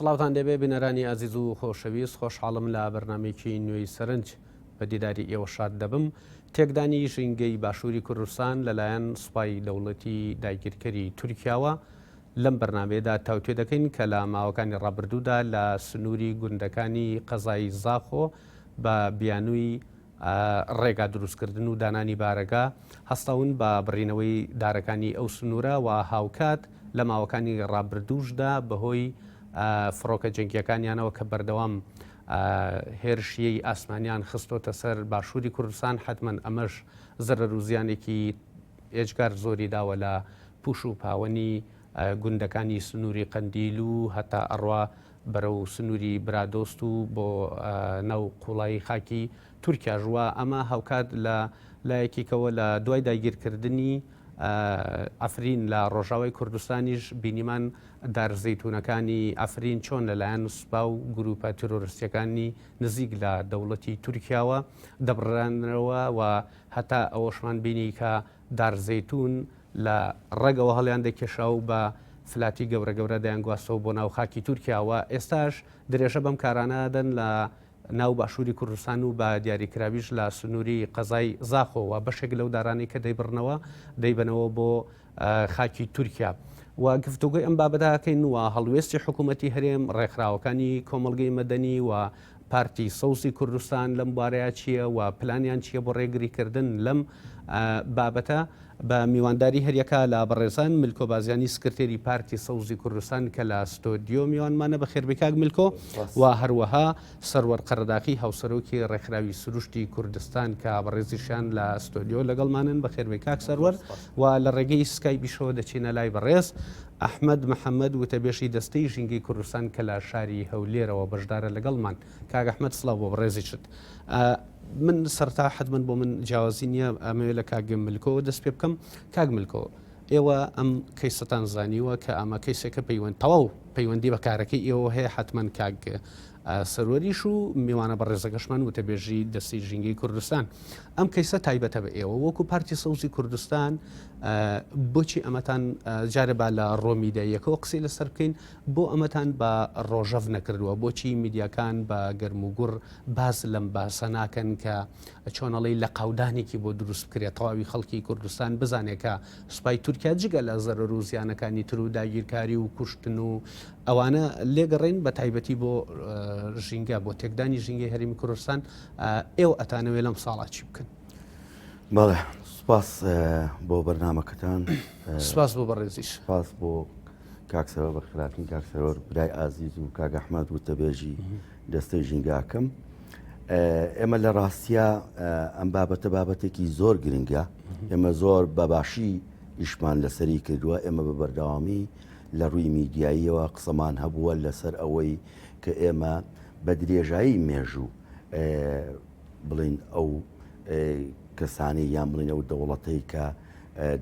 سڵاوتان لێبێ بینەرانی ئازیز و خۆشەویست، خۆشحاڵم لە بەرنامەیەکی نوێی سەرنج بە دیداری ئێوە شاد دەبم. تێکدانی ژینگەی باشووری کوردستان لەلایەن سوپای دەوڵەتی داگیرکەری تورکیاوە لەم بەرنامەیەدا تاوتوێ دەکەین کە لە ماوەکانی ڕابردوودا لە سنووری گوندەکانی قەزای زاخۆ بە بیانووی ڕێگا دروستکردن و دانانی بارەگا هەستاون بە بڕینەوەی دارەکانی ئەو سنوورە و هاوکات لە ماوەکانی ڕابردووشدا بەهۆی فڕۆکە جەنگیەکانیانەوە کە بەردەوام هێرشیی ئاسمانیان خستۆتە سەر باشووری کوردستان حتمما ئەمەش زەرەر و زیانێکی ئێجگار زۆری داوە لە پوش و پاوەنی گوندەکانی سنووری قەندیل و هەتا ئەڕوا بەرەو سنووری برادۆست و بۆ ناو قوڵایی خاکی تورکیاش و ئەمە هاوکات لە لایەکیکەوە لە دوای داگیرکردنی عەفرین لە ڕۆژاوای کوردستانیش بینیمان دار زەیتونەکانی عەفرین چۆن لەلایەن سوپا و گروپە تیرۆرستیەکانی نزیک لە دەوڵەتی تورکیاوە دەبڕرانەوە و هەتا ئەوەشمان بینی کە دار زەیتون لە ڕەگەوە هەڵیان دەکێشا و بە فلاتی گەورە گەورە دەیانگواستەوە بۆ ناو خاکی تورکیا و ئێستاش درێژە بەم کارانە دەن لە ناو باشووری کوردستان و بە دیاریکراویش لە سنووری قەزای زاخۆ و بەشێک لەو دارانەی کە دەیبڕنەوە دەیبەنەوە بۆ خاکی تورکیا. و گفتوگۆی ئەم بابەتە ئەکەین و هەڵوێستی حکوومەتی هەرێم، ڕێکخراوەکانی کۆمەڵگەی مەدەنی و پارتی سەوزی کوردستان لەم بوارەیا چییە و پلانیان چییە بۆ ڕێگریکردن لەم بابەتە؟ بە میوانداری هەریەکە لە بەڕێزان ملکۆ بازیانی سکرتێری پارتی سەوزی کوردستان کە لە ستۆدیۆ میوانمانە بەخێربێی کاک ملکۆ و هەروەها سەروەر قەرەداخی هاوسەرۆکی ڕێکخراوی سروشتی کوردستان کە بەڕێزیشیان لە ستۆدیۆ لەگەڵمانن بەخێربێی کاک سەروەر و لە ڕێگەی سکایبیشەوە دەچینە لای بەڕێز ئەحمەد محەمەد وتەبێژی دەستەی ژینگەی کوردستان کە لە شاری هەولێرەوە بەشدارە لەگەڵمان. کاک ئەحمەد سڵاو بۆ بەڕێزیشت. من سەرەتا حەتمەن بۆ من جیاوازی نییە ئەمەوێ لە کاک ملکۆوە دەست پێ بکەم. کاک ملکۆ ئێوە ئەم کەیسەتان زانیوە کە ئەمە کەیسێکە پەیوەند تەواو پەیوەندی بە کارەکەی ئێوە هەیە حەتمەن کاک سەروەریش و میوانە بەڕێزەکەشمان وتەبێژی دەستەی ژینگەی کوردستان. ئەم کەیسە تایبەتە بە ئێوە وەکو پارتی سەوزی کوردستان بۆچی ئەمەتان جارێ با لە ڕۆ میدیاییەکەوە قسەی لەسەر بکەین بۆ ئەمەتان بە ڕۆژەڤ نەکردووە بۆچی میدیاکان بە گەرموگوڕ باس لەم باسە ناکەن کە چۆنەڵی لە قاودانێکی بۆ دروست بکرێت تەواوی خەڵکی کوردستان بزانێت کە سوپای تورکیا جگە لە زەرەر و زیانەکانی تر و داگیرکاری و کوشتن و ئەوانە لێگەڕێن بە تایبەتی بۆ ژینگە بۆ تێکدانی ژینگەی هەرێمی کوردستان ئێوە ئەتانەوێ لەم ساڵا چی بکەن؟ بەڵێ سپاس بۆ بەرنمەکەتان سپاس بۆ بەڕێزیش سپاس بۆ کاک سەرۆ بە خراپین کاک سەرۆر برای ئازیز و کاک ئەحمەد وتەبێژی دەستەی ژینگاکەم ئێمە لە ڕاستە ئەم بابەتە بابەتێکی زۆر گرنگە ئێمە زۆر بەباشی ئیشمان لەسەری کردووە ئێمە بە بەردەوامی لە ڕووی میدیاییەوە قسەمان هەبووە لەسەر ئەوەی کە ئێمە بە درێژایی مێژوو بڵین ئەو کەسانی یان بڵین ئەو دەوڵەتەی کە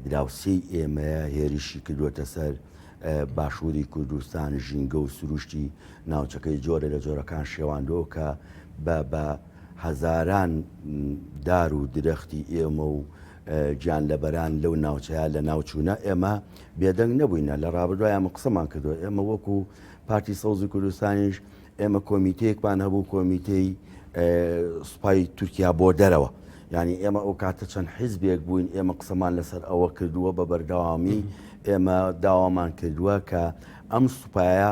دراوسێی ئێمەیە هێرشی کردووەتە سەر باشووری کوردستان ژینگە و سروشتی ناوچەکەی جۆرە لە جۆرەکان شێواندەوە کە بە بە هەزاران دار و درەختی ئێمە و گیانلەبەران لەو ناوچەیە لە ناوچوونە ئێمە بێدەنگ نەبووینە لە ڕابردووە ئێمە قسەمان کردووە ئێمە وەکو پارتی سەوزی کوردستانیش ئێمە کۆمیتەیەکمان هەبوو کۆمیتەی سوپای تورکیا بۆ دەرەوە یعنی ئێمە ئەو کاتە چەند حیزبێک بووین ئێمە قسەمان لەسەر ئەوە کردووە بە بەردەوامی ئێمە داوامان کردووە کە ئەم سوپایە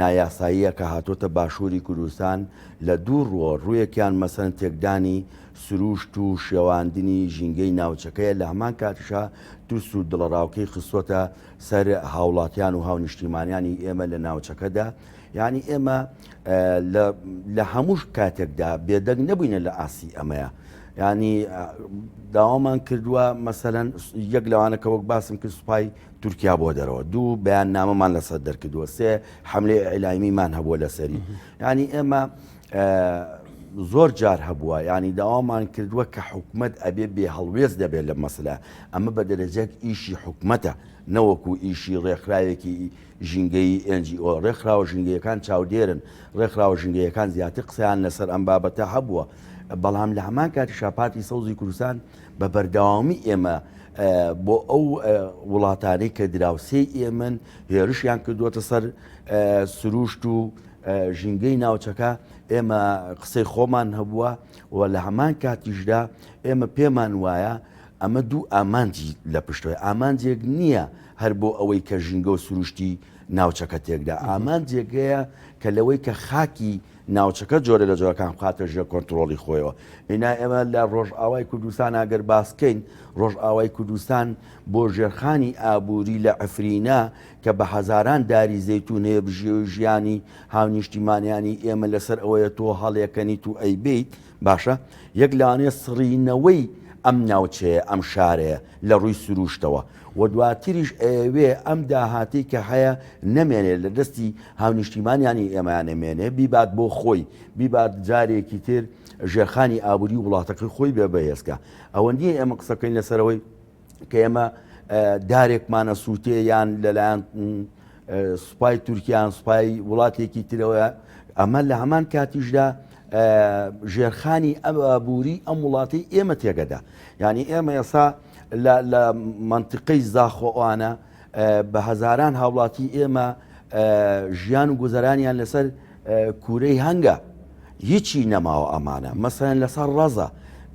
نایاساییە کە هاتۆتە باشووری کوردستان لە دوو ڕووە ڕوویەکیان مەسەن تێکدانی سرووشت و شێواندنی ژینگەی ناوچەکەیە، لە هەمان کاتیشا ترس و دڵەڕاوکێی خستۆتە سەر هاوڵاتیان و هاونیشتیمانیانی ئێمە لە ناوچەکەدا، یانی ئێمە لە هەموو کاتێکدا بێدەنگ نەبووینە لە ئاستی ئەمەیە. ینی داوامان کردووە مەسەلەن یەک لەوانە کە وەک باسم کرد سوپای تورکیا بۆ دەرەوە دوو بەیان نامەمان لەسەر دەرکردووە سێ حملەی ئیعلامیمان هەبووە لەسەری ینی ئێمە زۆر جار هەبووە یانی داوامان کردووە کە حکومەت ئەبێ بێ هەڵوێست دەبێت لە مەسلە ئەمە بە دەرەجەک ئیشی حکومەتە نەوەکو ئیشی ڕێکخراوێکی ژینگەیی NGO ڕێکخراوە ژینگەیەکان چاودێرن ڕێکخراوە ژینگەیەکان زیاتر قسەیان لەسەر ئەم بابەتە هەبووە بەڵام لە هەمان کاتیشا پارتی سەوزی کوردستان بە بەردەوامی ئێمە بۆ ئەو وڵاتانەی کە دراوسێی ئێمن هێرشیان کردووەتە سەر. سروشت و ژینگەی ناوچەکە ئێمە قسەی خۆمان هەبووە و لە هەمان کاتیشدا ئێمە پێمان وایە ئەمە دوو ئامانجی لە پشتەوەی ئامانجێک نییە هەر بۆ ئەوەی کە ژینگە و سروشتی ناوچەکە تێکدا ئامانجێک هەیە کە لەوەی کە خاکی ناوچەکە جۆرە لە جۆرەکان بخاتە ژێر کۆنترۆڵی خۆیەوە. ئینا ئێمە لە ڕۆژئاوای کوردستان ئەگەر باس کەین، ڕۆژئاوای کوردستان بۆ ژێرخانی ئابووری لە عەفرینە کە بە هەزاران داری زەیتوون هەیە بژێوی ژیانی هاونیشتیمانیانی ئێمە لەسەر ئەوەیە تۆ هەڵێکەنیت و ئەیبەیت باشە یەک لەوانەیە سڕینەوەی ئەم ناوچەیە ئەم شارەیە لە ڕووی سرووشتەوە و دواتریش ئەیەوێ ئەم داهاتەی کە هەیە نەمێنێ لە دەستی هاونیشتیمانیانی ئێمەیا نەمێنێ بیبات بۆ خۆی بیبات جارێکی تر ژێرخانی ئابووری وڵاتەکەی خۆی بێ بەهێزکە ئەوە نییە ئێمە قسە بکەین لەسەرەوەی کە ئێمە دارێکمانە سووتێ یان لەلایەن سوپای تورکیان سوپای وڵاتێکی ترەوە ئەمە لە هەمان کاتیشدا ژێرخانی ئەم ئابووری ئەم وڵاتی ئێمە تێگەدا یعنی ئێمە ئێسا لە منطقەی زاخۆوانە بە هەزاران هاوڵاتی ئێمە ژیان و گوزەرانیان لەسەر کوورەی هەنگە هیچی نەماوە ئەمانە مەسەن لەسەر ڕەزە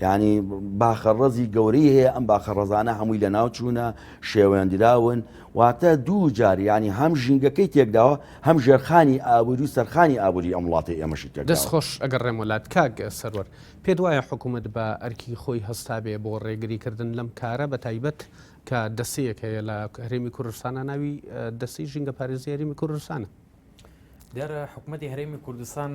ینی باخە ڕەزی گەورەی هەیە ئەم باخە ڕەزانە هەمووی لە ناو چوونە شێوێندراون واتە دوو جار ینی هەم ژینگەکەی تێکداوە هەم ژێرخانی ئابووری و سەرخانی ئابووری ئەم وڵاتی ئێمەشی تێکداوە. دەست خۆش ئەگەڕێمەوە لات کاک سەروەر پێت وایە حکوومەت بە ئەرکی خۆی هەستابێ بۆ ڕێگریکردن لەم کارە بە تایبەت کە دەستەیەک هەیە لە هەرێمی کوردستانە ناوی دەستەی ژینگەپارێزی هەرێمی کوردستانە. دیارە حکوومەتی هەرێمی کوردستان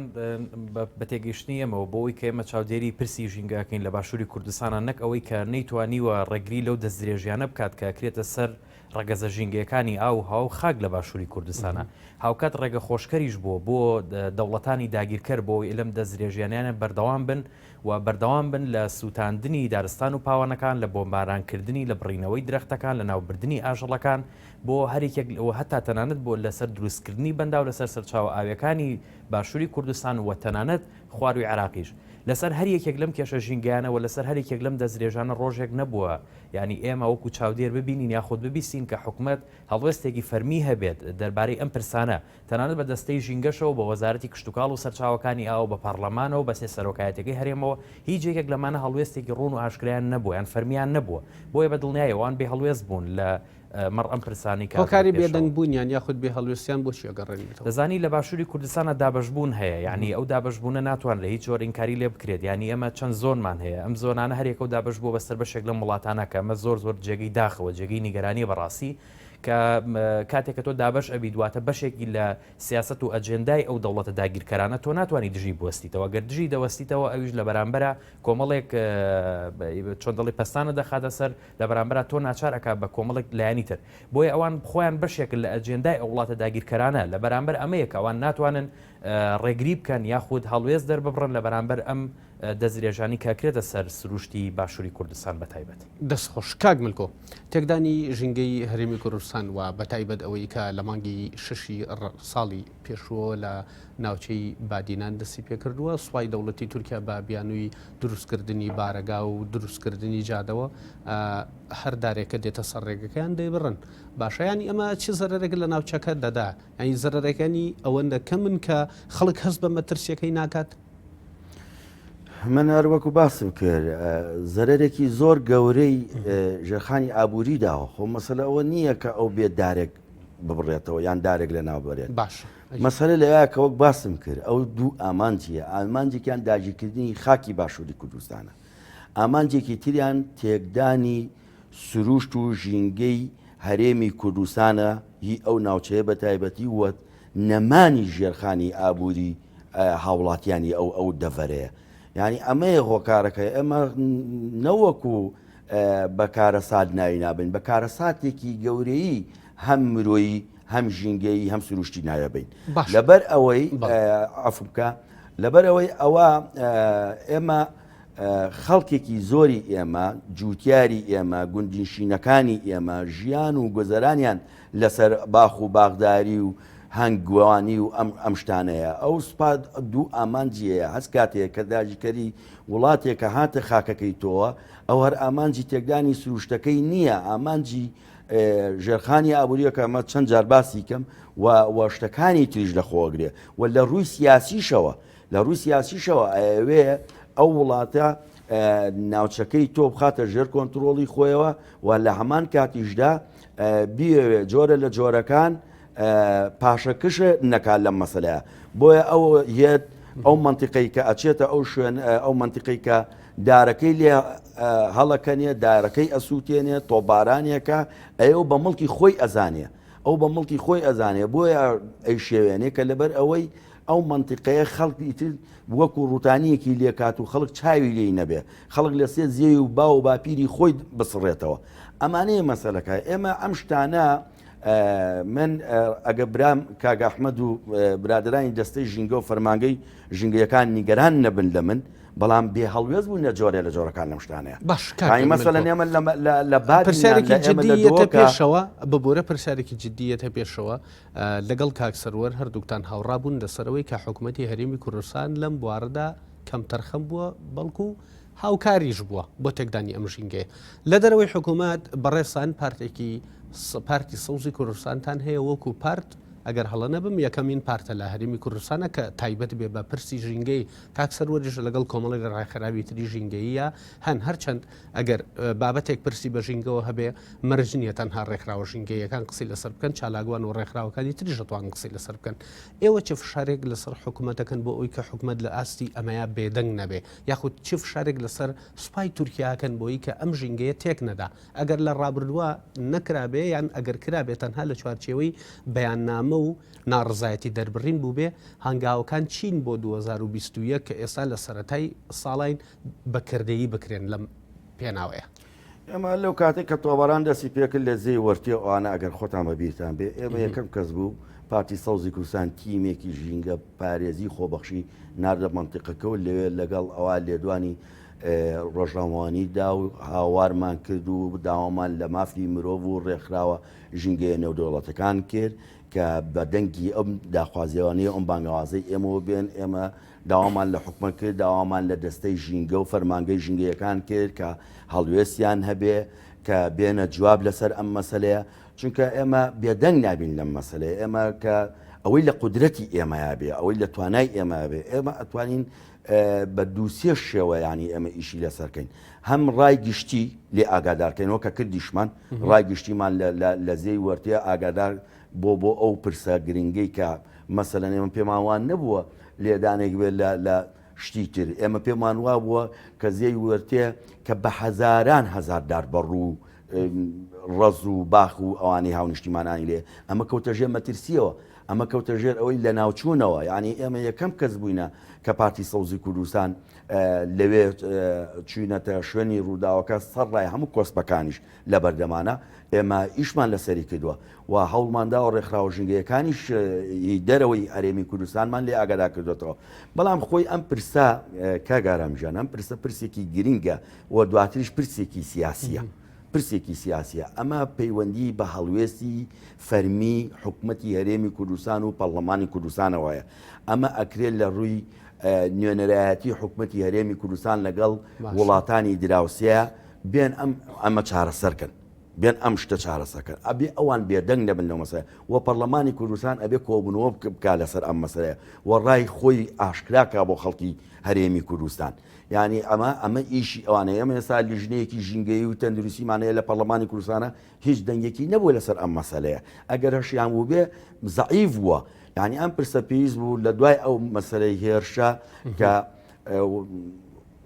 بە تێگەیشتنی ئێمەوە بۆ ئەوەی کە ئێمە چاودێری پرسی ژینگەکەین لە باشووری کوردستانە نەک ئەوەی کە نەیتوانیوە ڕێگری لەو دەستدرێژیانە بکات کە کرێتە سەر ڕەگەزە ژینگەیەکانی ئاو و هەوا و خاک لە باشووری کوردستانە هاوکات ڕێگە خۆشکەریش بووە بۆ دەوڵەتانی داگیرکەر بۆ ئەوەی لەم دەستدرێژیانیانە بەردەوام بن و بەردەوام بن لە سووتاندنی دارستان و پاوانەکان، لە بۆمبارانکردنی، لە بڕینەوەی درەختەکان، لە ناوبردنی ئاژەڵەکان بۆ هەریەکێک و هەتا تەنانەت بۆ لەسەر دروستکردنی بەنداو لەسەر سەرچاوە ئاویەکانی باشووری کوردستان و تەنانەت خوارووی عێراقیش. لەسەر هەر یەکێک لەم کێشە ژینگەیانە و لەسەر هەر یەکێک لەم دەستدرێژانە ڕۆژێک نەبووە یانی ئێمە وەکو چاودێر ببینین یاخود ببیستین کە حکومەت هەڵوێستێکی فەرمی هەبێت دەربارەی ئەم پرسانە تەنانەت بە دەستەی ژینگەشەوە، بە وەزارەتی کشتوکاڵ و سەرچاوەکانی ئاو، بە پەڕلەمانەوە، بە سێ سەرۆکایەتیەکەی هەرێمەوە، هیچ یەکێک لەمانە هەڵوێستێکی ڕوون و ئاشکرایان نەبووە یان فەرمیان نەبووە. بۆیە بە دڵنیایەوە ئەوان بێ هەڵوێست بوون لە مەڕ ئەم پرسانەی کە هاتنە هۆکاری پێشەوە. بێدەنگ بوونیان یاخود بێ هەڵوێستیان بۆ چی ئەگەڕێنیتەوە؟ دەزانی لە باشووری کوردستانا دابەشبوون هەیە، یانی ئەو دابەشبوونە ناتوانرێ هیچ جۆر ئینکاری لێ بکرێت، یانی ئێمە چەند زۆنمان هەیە، ئەم زۆنانە هەر یەکەو دابەش بووە بەسەر بەشێک لەم وڵاتانە کە ئەمە زۆر زۆر جێگەی داخەوە، جێگەی نیگەرانیە بەڕاستی. کە کاتێک کە تۆ دابەش ئەبیت واتە بەشێکی لە سیاسەت و ئەجێندای ئەو دەوڵەتە داگیرکەرانە تۆ ناتوانانی دژی بوەستیتەوە گەر دژی دەوەستیتەوە ئەویش لە بەرامبەرە کۆمەڵێک چۆن دەڵی پەستانە دەخاتە سەر لە بەرامبەرە تۆ ناچار ئەک بە کۆمەڵێک لایەنی تر بۆیە ئەوان خۆیان بەشێکن لە ئەجێندای ئەو وڵاتە داگیرکەرانە لە بەرامبەر ئەمەیە کە ئەوان ناتوانن ڕێگری بکەن یاخود هەڵوێست دەرببڕن لە بەرامبەر ئەم دەستدرێژانی کە ئەکرێتە سەر سروشتی باشوری کوردستان بە تایبەت. دەست خۆش کاک ملکۆ. تێکدانی ژینگەی هەرێمی کوردستان و بەتایبەت ئەوەی کە لە مانگی شەشی ساڵی پێشووەوە لە ناوچەی بادینان دەستی پێکردووە، سوپای دەوڵەتی تورکیا بە بیانووی دروستکردنی بارەگا و دروستکردنی جادەوە هەر دارێک کە دێتە سەر ڕێگەکەیان دەیبڕن. باشە یانی ئەمە چ زەرەرێک لە ناوچەکە دەدا؟ یانی زەرەرەکانی ئەوەندە کەمن کە خەڵک هەست بە مەترسیەکەی ناکات؟ من هەر وەکو باسم کرد زەرەرێکی زۆر گەورەی ژێرخانی ئابووری داوە خۆ مەسەلە ئەوە نییە کە ئەو بێت دارێک ببڕێتەوە یان دارێک لە ناو بەرێت باش مەسەلە لەوەیە کە وەک باسم کرد ئەو دوو ئامانجیە ئامانجێکیان داگیرکردنی خاکی باشووری کوردستانە ئامانجێکی تریان تێکدانی سروشت و ژینگەی هەرێمی کوردستانە هی ئەو ناوچەیە بە تایبەتی وە نەمانی ژێرخانی ئابووری هاوڵاتیانی ئەو ئەو دەڤەرەیە یعنی ئەمەیە هۆکارەکە ئێمە نەوەکو بە کارەسات ناوی نابین بە کارەساتێکی گەورەی هەم مرۆیی هەم ژینگەیی هەم سروشتی ناوێبین لەبەر ئەوەی عفو بکە لەبەر ئەوەی ئەوە ئێمە خەڵکێکی زۆری ئێمە جوتیاری ئێمە گوندنشینەکانی ئێمە ژیان و گوزەرانیان لەسەر باخ و باخداری و هەنگوانی و ئەم ئەم شتانەیە. ئەو سوپا دوو ئامانجی هەیە، هەست کاتێک کە داگیرکەری وڵاتێک کە هاتە خاکەکەی تۆوە، ئەو هەر ئامانجی تێکدانی سروشتەکەی نییە، ئامانجی ژێرخانی ئابووریەکە ئەمە چەند جار باسی کەم و و شتەکانی تریش لە خۆگرێ و لە ڕووی سیاسیشەوە لە ڕووی سیاسیشەوە ئەیەوێ ئەو وڵاتە ناوچەکەی تۆ بخاتە ژێر کۆنتترۆڵی خۆیەوە و لە هەمان کاتیشدا بیەوێ جۆرە لە جۆرەکان پاشەکشە نەکات لەم مەسلەیە بۆیە ئەو یەت ئەو منتیقەی کە ئەچێتە ئەو شوێن ئەو منتیقەی کە دارەکەی لێ هەڵەکەنێ دارەکەی ئەسووتێنێ تۆبارانێکە ئەو بە مڵکی خۆی ئەزانێ ئەو بە مڵکی خۆی ئەزانێ بۆیە ئەیشێوێنێ کە لەبەر ئەوەی ئەو مەنتیقەیە خەڵک ئیتر وەکو ڕوتانیەکی لێکات و خەڵک چاوی لێی نەبێ خەڵک لە سێ زێی و باو و باپیری خۆی بسڕێتەوە ئەمانەیە مەسەلەکە ئێمە ئەم شتانە من ئەگە برام کاک ئەحمەد و برادرانی دەستەی ژینگە و فەرمانگەی ژینگەیەکان نیگەران نەبن لە من بەڵام بێ هەڵوێست بوون لە جۆرێ لە جۆرەکان لەم شتانەیە باش کاک مەسەلەن ئێمە لە بادینان پرسیارێکی لە ئێمە لە جدیەتە دهۆکە پێشەوە ببورە پرسیارێکی جدیەتە پێشەوە لەگەڵ کاک سەروەر هەردووکتان هاوڕا بوون لەسەر ئەوەی کە حکومەتی هەرێمی کوردستان لەم بوارەدا کەمتەرخەم بووە بەڵکو هاوکاریش بووە بۆ تێکدانی ئەم ژینگەیە. لە دەرەوەی حکومەت بەڕێزتان پارتێکی پارتی سەوزی کوردستانتان هەیە وەکو پارت ئەگەر هەڵە نەبم یەکەمین پارتە لە هەرێمی کوردستانە کە تایبەت بێ بە پرسی ژینگەی کاک سەروەریش لەگەڵ کۆمەڵێک ڕێکخراوی تری ژینگەییە هەن هەرچەند ئەگەر بابەتێک پرسی بە ژینگەوە هەبێ مەرج نییە تەنها ڕێکخراوە ژینگەیەکان قسەی لەسەر بکەن چالاکوان و ڕێکخراوەکانی تریش دەتوانن قسەی لەسەر بکەن ئێوە چ فشارێک لەسەر حکومەت دەکەن بۆ ئەوی کە حکومەت لە ئاستی ئەمەیا بێدەنگ نەبێ یاخود چ فشارێک لەسەر سوپای تورکیا ئەکەن بۆی کە ئەم ژینگەیە تێک نەدا ئەگەر لە ڕابردووە نەکرابێ یان ئەگەر کرابێ تەنها لە چوارچێوەی بەیاننامە و ناڕەزایەتی دەربڕین بووبێ هەنگاوەکان چین بۆ 2021 کە ئێستا لە سەرەتای ساڵین بە کردەیی بکرێن لەم پێناوەیە. ئێمە لەو کاتێک کە تۆباران دەستی پێکرد لە زێی وەرتێ ئەوانە ئەگەر خۆتان بە بیرتان بێ ئێمە یەکەم کەس بوو پارتی سەوزی کوردستان تیمێکی ژینگە پارێزی خۆبەخشی ناردە مەنتیقەکە و لەوێ لەگەڵ ئەوە لێدوانی ڕۆژنامەوانی دا و هاوارمان کرد و داوامان لە مافی مرۆڤ و ڕێکخراوە ژینگەیە نێودەوڵەتەکان کرد کە بە دەنگی ئەم داخوازیەوانەی ئەم بانگەوازەی ئێمەوە بێن ئێمە داوامان لە حکومەت کرد، داوامان لە دەستەی ژینگە و فەرمانگەی ژینگەیەکان کرد کە هەڵوێستیان هەبێ، کە بێنە جواب لەسەر ئەم مەسەلەیە، چونکە ئێمە بێدەنگ نابین لەم مەسەلەیە، ئێمە کە ئەوەی لە قودرەتی ئێمەیا بێ، ئەوەی لە توانای ئێمە بێ، ئێمە ئەتوانین بە دووسێ شێوە یانی ئێمە ئیشی لەسەر کەین، هەم ڕای گشتی لێ ئاگادار کەینەوە کە کردیشمان، ڕای گشتیمان لە زێی وەرتێ ئاگادار بۆ بۆ ئەو پرسە گرنگەی کە مەسەلەن ئێمە پێمان وا نەبووە لێدانێک بێت لە لە شتی تر ئێمە پێمان وا بووە کە زێی وەرتێ کە بە هەزاران هەزار دار بەڕوو ڕەز و باخ و ئەوانەی هاونیشتیمانانی لێ ئەمە کەوتە ژێر مەترسیەوە ئەمە کەوتە ژێر ئەوەی لە ناوچوونەوە یعنی ئێمە یەکەم کەس بووینە کە پارتی سەوزی کوردستان لەوێ چوینەتە شوێنی ڕووداوەکە سەر ڕای هەموو کۆسپەکانیش لە بەردەمانە ئێمە ئیشمان لەسەری کردووە و هەوڵمان داوە ڕێکخراوە ژینگەیەکانیش ی دەرەوەی هەرێمی کوردستانمان لێ ئاگادار کردوێتەوە بەڵام خۆی ئەم پرسە کاک ئارام گیان ئەم پرسە پرسێکی گرنگە و دواتریش پرسێکی سیاسیە پرسێکی سیاسیە ئەمە پەیوەندی بە هەڵوێستی فەرمی حکومەتی هەرێمی کوردستان و پەرلەمانی کوردستانەوە هەیە ئەمە ئەکرێت لە ڕووی نوێنەرایەتی حکومەتی هەرێمی کوردستان لەگەڵ وڵاتانی دراوسێ بێن ئەم ئەمە چارەسەر کەن بێن ئەم شتە چارەسەر کەن ئەبێ ئەوان بێدەنگ نەبن لەو مەسەلە و پەرلەمانی کوردستان ئەبێ کۆبوونەوە بکا لەسەر ئەم مەسەلەیە و ڕای خۆی ئاشکرا کا بۆ خەڵکی هەرێمی کوردستان یعنی ئەمە ئەمە ئیشی ئەوانە ئێمە ئێستا لیژنەیەکی ژینگەیی و تەندروستیمان هەیە لە پەرلەمانی کوردستانە هیچ دەنگێکی نەبووە لەسەر ئەم مەسەلەیە ئەگەر هەشیان بووبێ زەعیف بووە یعنی ئەم پرسە پێویست بوو لە دوای ئەو مەسەلەی هێرشە کە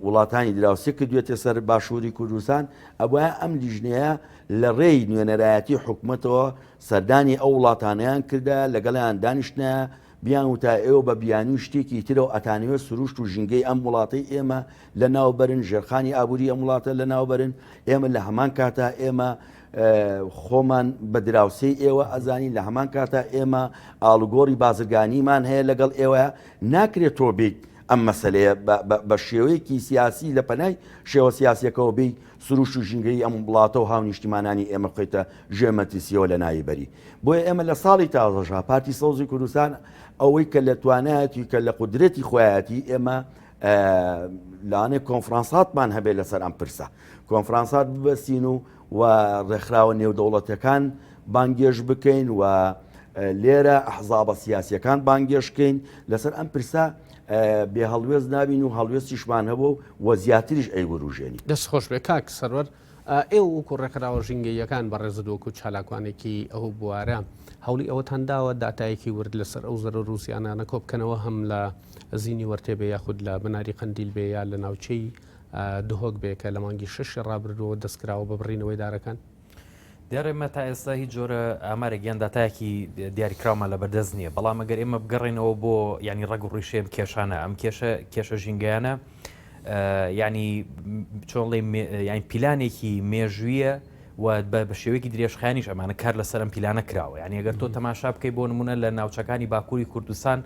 وڵاتانی دراوسێ کردوێتە سەر باشووری کوردستان، ئەبوایە ئەم لیژنەیە لە ڕێی نوێنەرایەتی حکومەتەوە سەردانی ئەو وڵاتانەیان کردایە، لەگەڵیان دانیشتنایە، بیان وتایە ئێوە بە بیانووی شتێکی ترەوە ئەتانەوێت سروشت و ژینگەی ئەم وڵاتەی ئێمە لەناو بەرن، ژێرخانی ئابووری ئەم وڵاتە لەناو بەرن، ئێمە لە هەمان کاتا ئێمە خۆمان بە دراوسێی ئێوە ئەزانین، لە هەمان کاتا ئێمە ئاڵوگۆڕی بازرگانیمان هەیە لەگەڵ ئێوە، ناکرێت تۆ بێیت ئەم مەسەلەیە بە شێوەیەکی سیاسی لە پەنای شێوە سیاسیەکەوە بێی سروشت و ژینگەی ئەم وڵاتە و هاونیشتیمانانی ئێمە بخەیتە ژێر مەترسیەوە لە ناوی بەری. بۆیە ئێمە لە ساڵی تازەشا پارتی سەوزی کوردستان ئەوەی کە لە توانایەتی کە لە قودرەتی خۆیەتی ئێمە لەوانەیە کۆنفرانساتمان هەبێت لەسەر ئەم پرسە کۆنفرانسات ببەستین و و ڕێکخراوە نێودەوڵەتەکان بانگێش بکەین و لێرە ئەحزابە سیاسیەکان بانگێشکەین لەسەر ئەم پرسە بێ هەڵوێست نابین و هەڵوێستیشمان هەبوو و زیاتریش ئەیوروژێنی. دەست خۆش بێ کاک سەروەر. ئێوە وەکو ڕێکخراوە ژینگەییەکان بەڕێزت وەکو چالاکوانێکی ئەو بوارە هەوڵی ئەوەتان داوە داتایەکی ورد لەسەر ئەو زەرەر و زیانانە کۆ بکەنەوە هەم لە زینی وەرتێ بێ یاخود لە بناری قەندیل بێ یا لە ناوچەی دهۆک بێ کە لە مانگی شەشی ڕابردووەوە دەستکراوە بە بڕینەوەی دارەکان؟ دیارە ئێمە تا ئێستا هیچ جۆرە ئامارێک یان داتایەکی دیاریکراومان لەبەردەست نییە بەڵام ئەگەر ئێمە بگەڕێنەوە بۆ ینی ڕەگ و ڕیشەی ئەم کێشانە ئەم کێشە کێشە ژینگەیانە ینی چۆن ڵێ یان پیلانێکی مێژوویە و بە شێوەیەکی درێژخایەنیش ئەمانە کار لەسەر ئەم پیلانە کراوە یعنی ئەگەر تۆ تەماشا بکەی بۆ نمونە لە ناوچەکانی باکووری کوردستان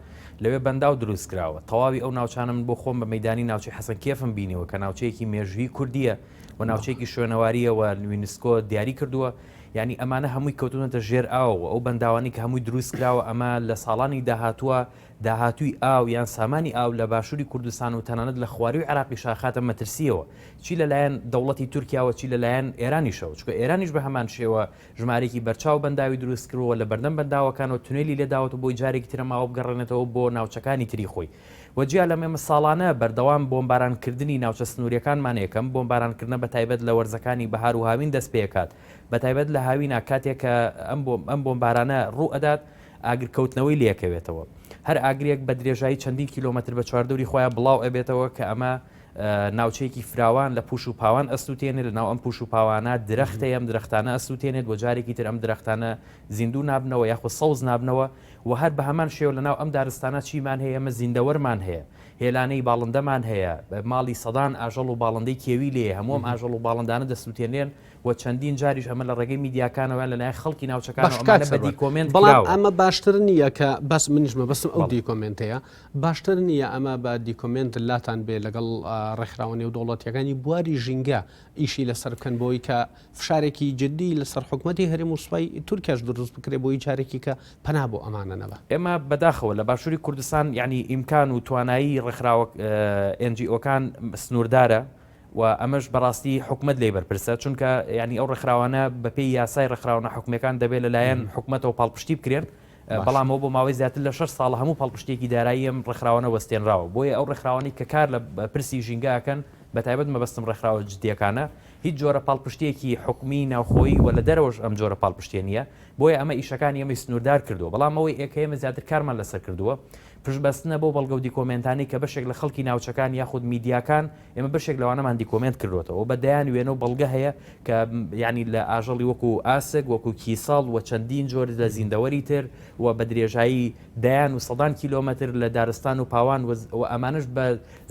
لەوێ بەنداو دروست کراوە تەواوی ئەو ناوچانە من بۆ خۆم بە مەدانی ناوچەی حەسەن کێفم بینیوە کە ناوچەیەکی مێژووی کوردیە و ناوچەیەکی شوێنەواریە و یونسکۆ دیاری کردووە یعنی ئەمانە هەمووی کەوتونەتە ژێر ئاوەوە ئەو بەنداوانی کە هەمووی دروست کراوە ئەمە لە ساڵانی داهاتووە داهاتووی ئاو یان سامانی ئاو لە باشووری کوردستان و تەنانەت لە خوارووی عێراقیشا خاتە مەترسییەوە چی لە لایەن دەوڵەتی تورکیاوە چی لە لایەن ئێرانیشەوە چونکە ئێرانیش بە هەمان شێوە ژمارەیەکی بەرچاو بەنداوی دروست کردووە لە بەردەم بەنداوەکانەوە تونێلی لێ داوەتەوە بۆی جارێکی تر ئەم ئاوە بگەڕێنێتەوە بۆ ناوچەکانی تری خۆی و جیا لەمە ئێمە ساڵانە بەردەوام بۆمبارانکردنی ناوچە سنوورییەکانمان یەکەم بۆمبارانکردنە بە تایبەت لە وەرزەکانی بەهار و هاوین دەست پێکات بە تایبەت لە هاوینا کاتێک کە ئەم بۆمبارانە ڕوو ئەدات ئاگرکەوتنەوەی لێکەوێتەوە. هەر ئاگرێک بە درێژایی چەندین کیلۆمەتر بە چواردەوری خۆیان بڵاو ئەبێتەوە کە ئەمە ناوچەیەکی فراوان لە پوش و پاوان ئەسووتێنێت، لە ناو ئەم پوش و پاوانە درەخت هەیە، ئەم درەختانە ئەسووتێنێت و جارێکی تر ئەم درەختانە زیندوو نابنەوە یاخود سەوز نابنەوە و هەر بە هەمان شێوە لە ناو ئەم دارستانە چیمان هەیە؟ ئێمە زیندەوەرمان هەیە، هێلانەی باڵندەمان هەیە، ماڵی سەدان ئاژەڵ و باڵندەی کێوی لێیە، هەموو ئەم ئاژەڵ و باڵندانە دەسووتێنرێن و چەندین جاریش ئەمە لە ڕێگەی میدیاکانەوە یان لەلایەن خەڵکی ناوچەکانەوە باش کاک ئەمانە بە سەروەر دیکۆمێنت بەڵام کراوە. ئەمە باشتر نییە کە بەس منیش مەبەستم ئەو بەڵێ. دیکۆمێنتەیە باشتر نییە ئەمە بە دیکۆمێنت لاتان بێ لەگەڵ ڕێکخراوە نێودەوڵەتیەکانی بواری ژینگە ئیشی لەسەر بکەن بۆی کە فشارێکی جدی لەسەر حکومەتی هەرێم و سوپای تورکیاش دروست بکرێ بۆی جارێکی کە پەنا بۆ ئەمانە نەبا. ئێمە بەداخەوە لە باشووری کوردستان یانی ئیمکان و توانایی ڕێکخراوە NGO کان سنووردارە و ئەمەش بەڕاستی حکومەت لێی بەرپرسە چونکە یانی ئەو ڕێکخراوانە بەپێی یاسای ڕێکخراوە ناحکومیەکان دەبێت لەلایەن حکومەتەوە پاڵپشتی بکرێن بەڵام ئەو بۆ ماوەی زیاتر لە 6 ساڵ هەموو پاڵپشتێکی دارایی ئەم ڕێکخراوانە وەستێنراوە بۆیە ئەو ڕێکخراوانەی کە کار لە پرسی ژینگە ئەکەن بە تایبەت مەبەستم ڕێکخراوە جدیەکانە هیچ جۆرە پاڵپشتێکی حکومی ناوخۆیی و لە دەرەوەش ئەم جۆرە پاڵپشتیە نییە بۆیە ئەمە ئیشەکانی ئێمەی سنووردار کردووە بەڵام ئەوەی ئێکە ئێمە زیاتر کارمان لەسەر کردووە پشتبەستنە بەو بەڵگە و دیکۆمێنتانەی کە بەشێک لە خەڵکی ناوچەکان یاخود میدیاکان، ئێمە بەشێک لەوانەمان دیکۆمێنت کردووەتەوە و بە دەیان وێنە و بەڵگە هەیە کە یانی لە ئاژەڵی وەکو ئاسک، وەکو کیسەڵ و چەندین جۆر لە زیندەوەری تر و بە درێژایی دەیان و سەدان کیلۆمەتر لە دارستان و پاوان و ئەمانەش بە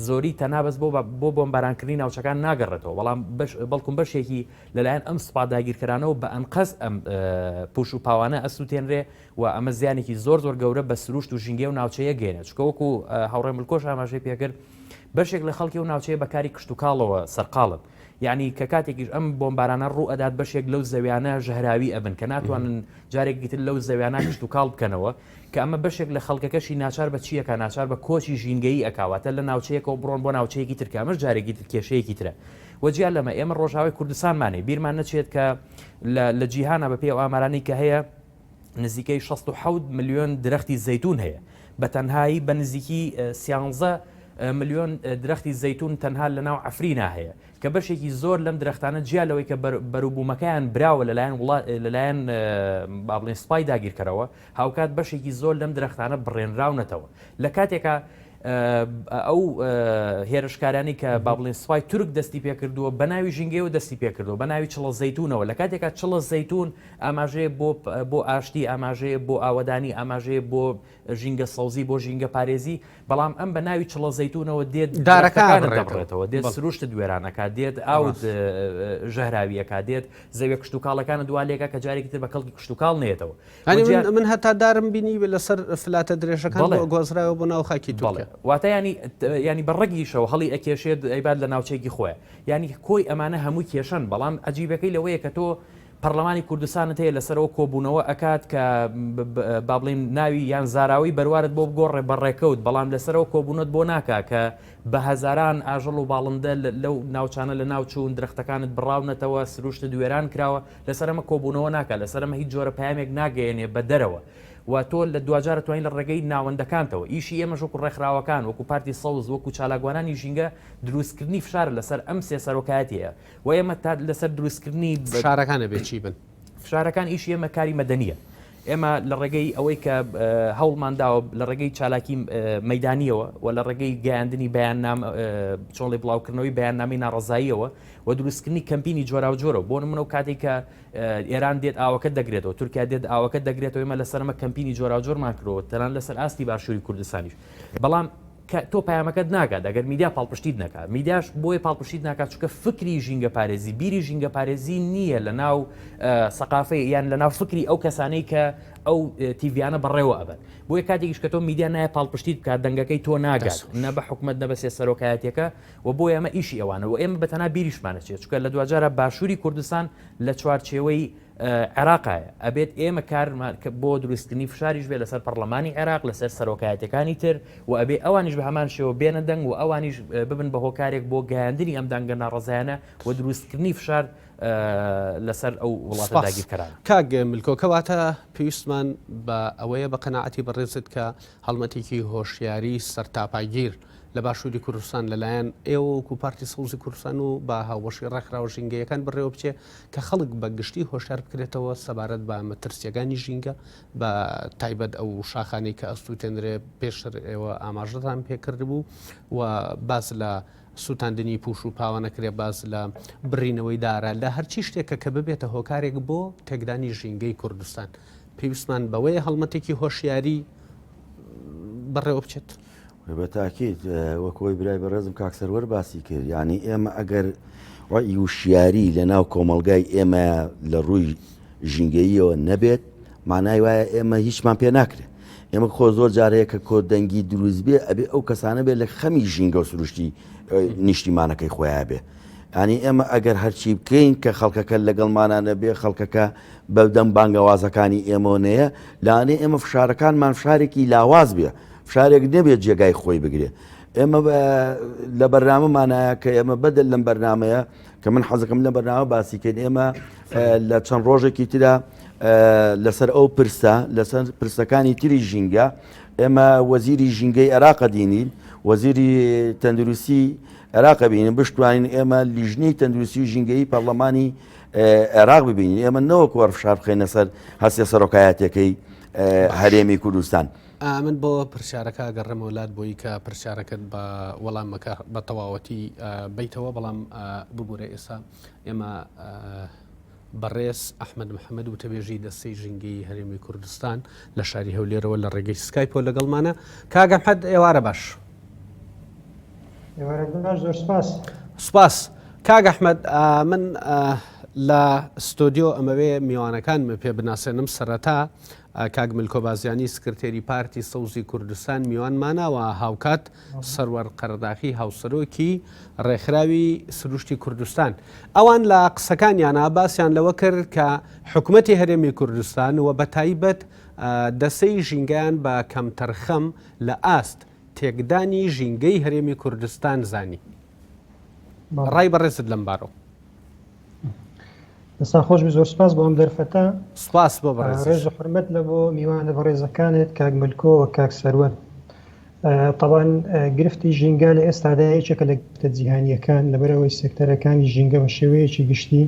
زۆری تەنها بەس بۆ بۆ بۆمبارانکردنی ناوچەکان ناگەڕێتەوە بەڵام بەش بەڵکم بەشێکی لەلایەن ئەم سوپا داگیرکەرانەوە بە ئەنقەست ئەم پوش و پاوانە ئەسووتێنرێ و ئەمە زیانێکی زۆر زۆر گەورە بە سروشت و ژینگەی ئەو ناوچەیە گەیەنێت، چونکە وەکو هاوڕێ ملکۆش ئاماژەی پێکرد بەشێک لە خەڵکی ئەو ناوچەیە بە کاری کشتوکاڵەوە سەرقاڵن، یعنی کە کاتێکیش ئەم بۆمبارانە ڕوو ئەدات بەشێک لەو زەویانە ژەهراوی ئەبن کە ناتوانن جارێکی تر لەو زەویانە کشتوکاڵ بکەنەوە، کە ئەمە بەشێک لە خەڵکەکەشی ناچار بە چی ئەکا ناچار بە کۆچی ژینگەیی ئەکا واتە لە ناوچەیەکەوە بڕۆن بۆ ناوچەیەکی تر کە ئەمەش جارێکی تر کێشەیەکی ترە و جیا لەمە ئێمە ڕۆژاوای کوردستانمان هەیە بیرمان نەچێت کە لە جیهانا بەپێی ئەو ئامارانەی کە هەیە نزیکەی 67 ملیۆن درەختی زەیتون هەیە بە تەنهایی بە نزیکی 13 ملیۆن درەختی زەیتون تەنها لە ناو عەفرینا هەیە کە بەشێکی زۆر لەم درەختانە جیا لەوەی کە بەروبوومەکەیان براوە لەلایەن وڵات لەلایەن با بڵێن سوپای داگیرکەرەوە هاوکات بەشێکی زۆر لەم درەختانە بڕێنراونەتەوە لە کاتێکا ئەو هێرشکارانی کە با بڵێن سوپای تورک دەستی پێکردووە بە ناوی ژینگەیەوە دەستی پێکردووە بە ناوی چڵە زەیتونەوە لە کاتێکا چڵە زەیتون ئاماژەیە بۆ بۆ ئاشتی، ئاماژەیە بۆ ئاوەدانی، ئاماژەیە بۆ ژینگە سەوزی، بۆ ژینگە پارێزی، بەڵام ئەم بە ناوی چڵە زەیتوونەوە دێت دارەکانت دەبڕێتەوە، دێت سروشتت وێران ئەکات، دێت ئاوت ژەهراوی ئەکات، دێت زەویە کشتوکاڵەکانت وا لێکا کە جارێکی تر بە کەڵکی کشتوکاڵ نەیەتەوە. من هەتا دارم بینی لەسەر فلاتە درێژەکان گوازرایەوە بۆ ناو خاکی تورکیا. واتە یانی یانی بە ڕەگیشەوە هەڵی ئەکێشێت ئەیبات لە ناوچەیەکی خۆیان. یانی کۆی ئەمانە هەمووی کێشەن، بەڵام عەجیبەکەی لەوەیە کە تۆ. پەرلەمانی کوردستانت هەیە لەسەرەوە کۆبوونەوە ئەکات کە با بڵێین ناوی یان زاراوەی بەروارت بۆ بگۆڕێ بە ڕێکەوت بەڵام لەسەرەوە کۆبوونەت بۆ ناکا کە بە هەزاران ئاژەڵ و باڵندە لەو ناوچانە لە ناوچوون درەختەکانت بڕاونەتەوە سروشتت وێران کراوە لەسەر ئەمە کۆبوونەوە ناکا لەسەر ئەمە هیچ جۆرە پەیامێک ناگەیەنێ بە دەرەوە و تۆ لە دواجار توانین لە ڕێگەی ناوەندەکانتەوە ئیشی ئێمەش وەکو ڕێکخراوەکان وەکو پارتی سەوز وەکو چالاکوانانی ژینگە دروستکردنی فشارە لەسەر ئەم سێ سەرۆکایەتیە و ئێمە تا لەسەر دروستکردنی فشارەکان ئەبێ چی بن؟ فشارەکان ئیشی ئێمە کاری مەدەنییە. ئێمە لە ڕێگەی ئەوەی کە هەوڵمان داوە لە ڕێگەی چالاکی مەدانیەوە و لە ڕێگەی گەیاندنی بەیاننام چۆڵی بڵاوکردنەوەی بەیاننامەی ناڕەزاییەوە و دروستکردنی کەمپینی جۆراوجۆرەوە بۆ نمونە و کاتێک کە ئێران دێت ئاوەکە دەگرێتەوە تورکیا دێت ئاوەکە دەگرێتەوە ئێمە لەسەرمە کەمپینی جۆراوجۆرمان کردەوە تەنان لەسەر ئاستی باشووری کوردستانیش بەڵام کە تۆ پەیامەکەت ناگات ئەگەر میدیا پاڵپشتیت نەکات، میدیاش بۆیە پاڵپشتیت ناکات چونکە فکری ژینگەپارێزی، بیری ژینگەپارێزی نییە لە ناو سەقافەی یان لە ناو فکری ئەو کەسانەی کە ئەو تیڤیانە بەڕێوە ئەبەن. بۆیە کاتێکیش کە تۆ میدیا نایە پاڵپشتیت بکات دەنگەکەی تۆ ناگات نە بە حکومەت نە بە سێ سەرۆکایەتیەکە و بۆیە ئەمە ئیشی ئەوانە و ئێمە بە تەنها بیریشمان ئەچێت چونکە لە دواجارا باشووری کوردستان لە چوارچێوەی عێراقایە ئەبێت ئێمە کارمان بۆ دروستکردنی فشاریش بێت لەسەر پەڕلەمانی عێراق لەسەر سەرۆکایەتەکانی تر و ئەبێ ئەوانیش بە هەمان شێوە بێنە دەنگ و ئەوانیش ببن بە هۆکارێک بۆ گەیاندنی ئەم دەنگە ناڕەزایانە و دروستکردنی فشار لەسەر ئەو وڵاتە داگیرکەرانە. کاک ملکۆ کەواتە پێویستمان بە ئەوەیە بە قەناعەتی بەڕێزت کە هەڵمەتێکی هۆشیاری سەرتاپاگیر لە باشووری کوردستان لەلایەن ئێوە وەکو پارتی سەوزی کوردستان و بە هاوبەشی ڕێکخراوە ژینگەیەکان بەڕێوە بچێ کە خەڵک بە گشتی هۆشیار بکرێتەوە سەبارەت بە مەترسییەکانی ژینگە بە تایبەت ئەو شاخانەی کە ئەستوتێنرێ پێشتر ئێوە ئاماژەتان پێکردبوو و باس لە سووتاندنی پوش و پاوە نەکرێ باس لە بڕینەوەی دارە لە هەرچی شتێکە کە ببێتە هۆکارێک بۆ تێکدانی ژینگەی کوردستان پێویستمان بەوەیە هەڵمەتێکی هۆشیاری بەڕێوە بچێت. بە تاکید وەک ئەوەی برای بەڕێزم کاک سەروەر باسی کرد یعنی ئێمە ئەگەر وعی وشیاری لە ناو کۆمەڵگای ئێمە لە ڕووی ژینگەییەوە نەبێت مانای وایە ئێمە هیچمان پێ ناکرێت ئێمە خۆ زۆر جارەیە کە کۆ دەنگی دروست بێ ئەبێ ئەو کەسانە بێت لە خەمی ژینگە و سروشتی نیشتیمانەکەی خۆیان بێ ینی ئێمە ئەگەر هەرچی بکەین کە خەڵکەکە لەگەڵمانە نەبێ خەڵکەکە بەدەم بانگەوازەکانی ئێمەوە نەیە لانێ ئێمە فشارەکانمان فشارێکی لاواز بێ فشارێک نەبێت جێگای خۆی بگرێ ئێمە لە بەرنامەمانایە کە ئێمە بەدەل لەم بەرنمەیە کە من حەزەکەم لە بەرنامە باسیکەین ئێمە لە چەند ڕۆژێکی ترە لەسەر ئەو پرسە لەسەر پرسەکانی تری ژینگە ئێمە وەزیری ژینگەی عێراقە دینین وەزیری تەندروستی عێراقە بینین بشتوانین ئێمە لیژنەی تەندروستی و ژینگەی پەرلەمانی عێراق ببینین ئێمە نەوەک وەر فشار بخەینە سەر هەستێ سەرۆکایەتەکەی هەرێمی کوردستان. من بۆ پرسیارەکە ئەگەڕێمەوە لات بۆی کە پرسیارەکەت بە وەڵامەکە بە تەواوەتی بیتەوە بەڵام ببوورە ئێستا ئێمە بەڕێز ئەحمد محەممەد وتەبێژی دەستەی ژینگەی هەرێمی کوردستان لە شاری هەولێرەوە لە ڕێگەی سکایپۆ لەگەڵمانە کاک ئەحمەد ئێوارە باش. ئێوارە باش زۆر سپاس. سپاس کاک ئەحمد من لە ستۆدیۆ ئەمەوێ میوانەکانم پێ بناسێنم سەرەتا کاک ملکۆ بازیانی سکرتێری پارتی سەوزی کوردستان میوانمانە و هاوکات سەروەر قەرەداخی هاوسەرۆکی ڕێکخراوی سروشتی کوردستان. ئەوان لە قسەکانیانا باسیان لەوە کرد کە حکومەتی هەرێمی کوردستان و بەتایبەت دەسەی ژینگەیان بە کەمتەرخەم لە ئاست تێکدانی ژینگەی هەرێمی کوردستان زانی. ڕای بەڕێزت لەم بارەوە؟ دەستان خۆش بی زۆر سپاس بۆ ئەم دەرفەتە. سپاس بۆ بەڕێزیش. ڕێز و حورمەت لە بۆ میوانە بەڕێزەکانت کاک ملکۆ و کاک سەروەر. تەبعەن گرفتی ژینگە لە ئێستادا یەکێکە لە گرفتە جیهانییەکان لەبەرئەوەی سێکتەرەکانی ژینگە بە شێوەیەکی گشتی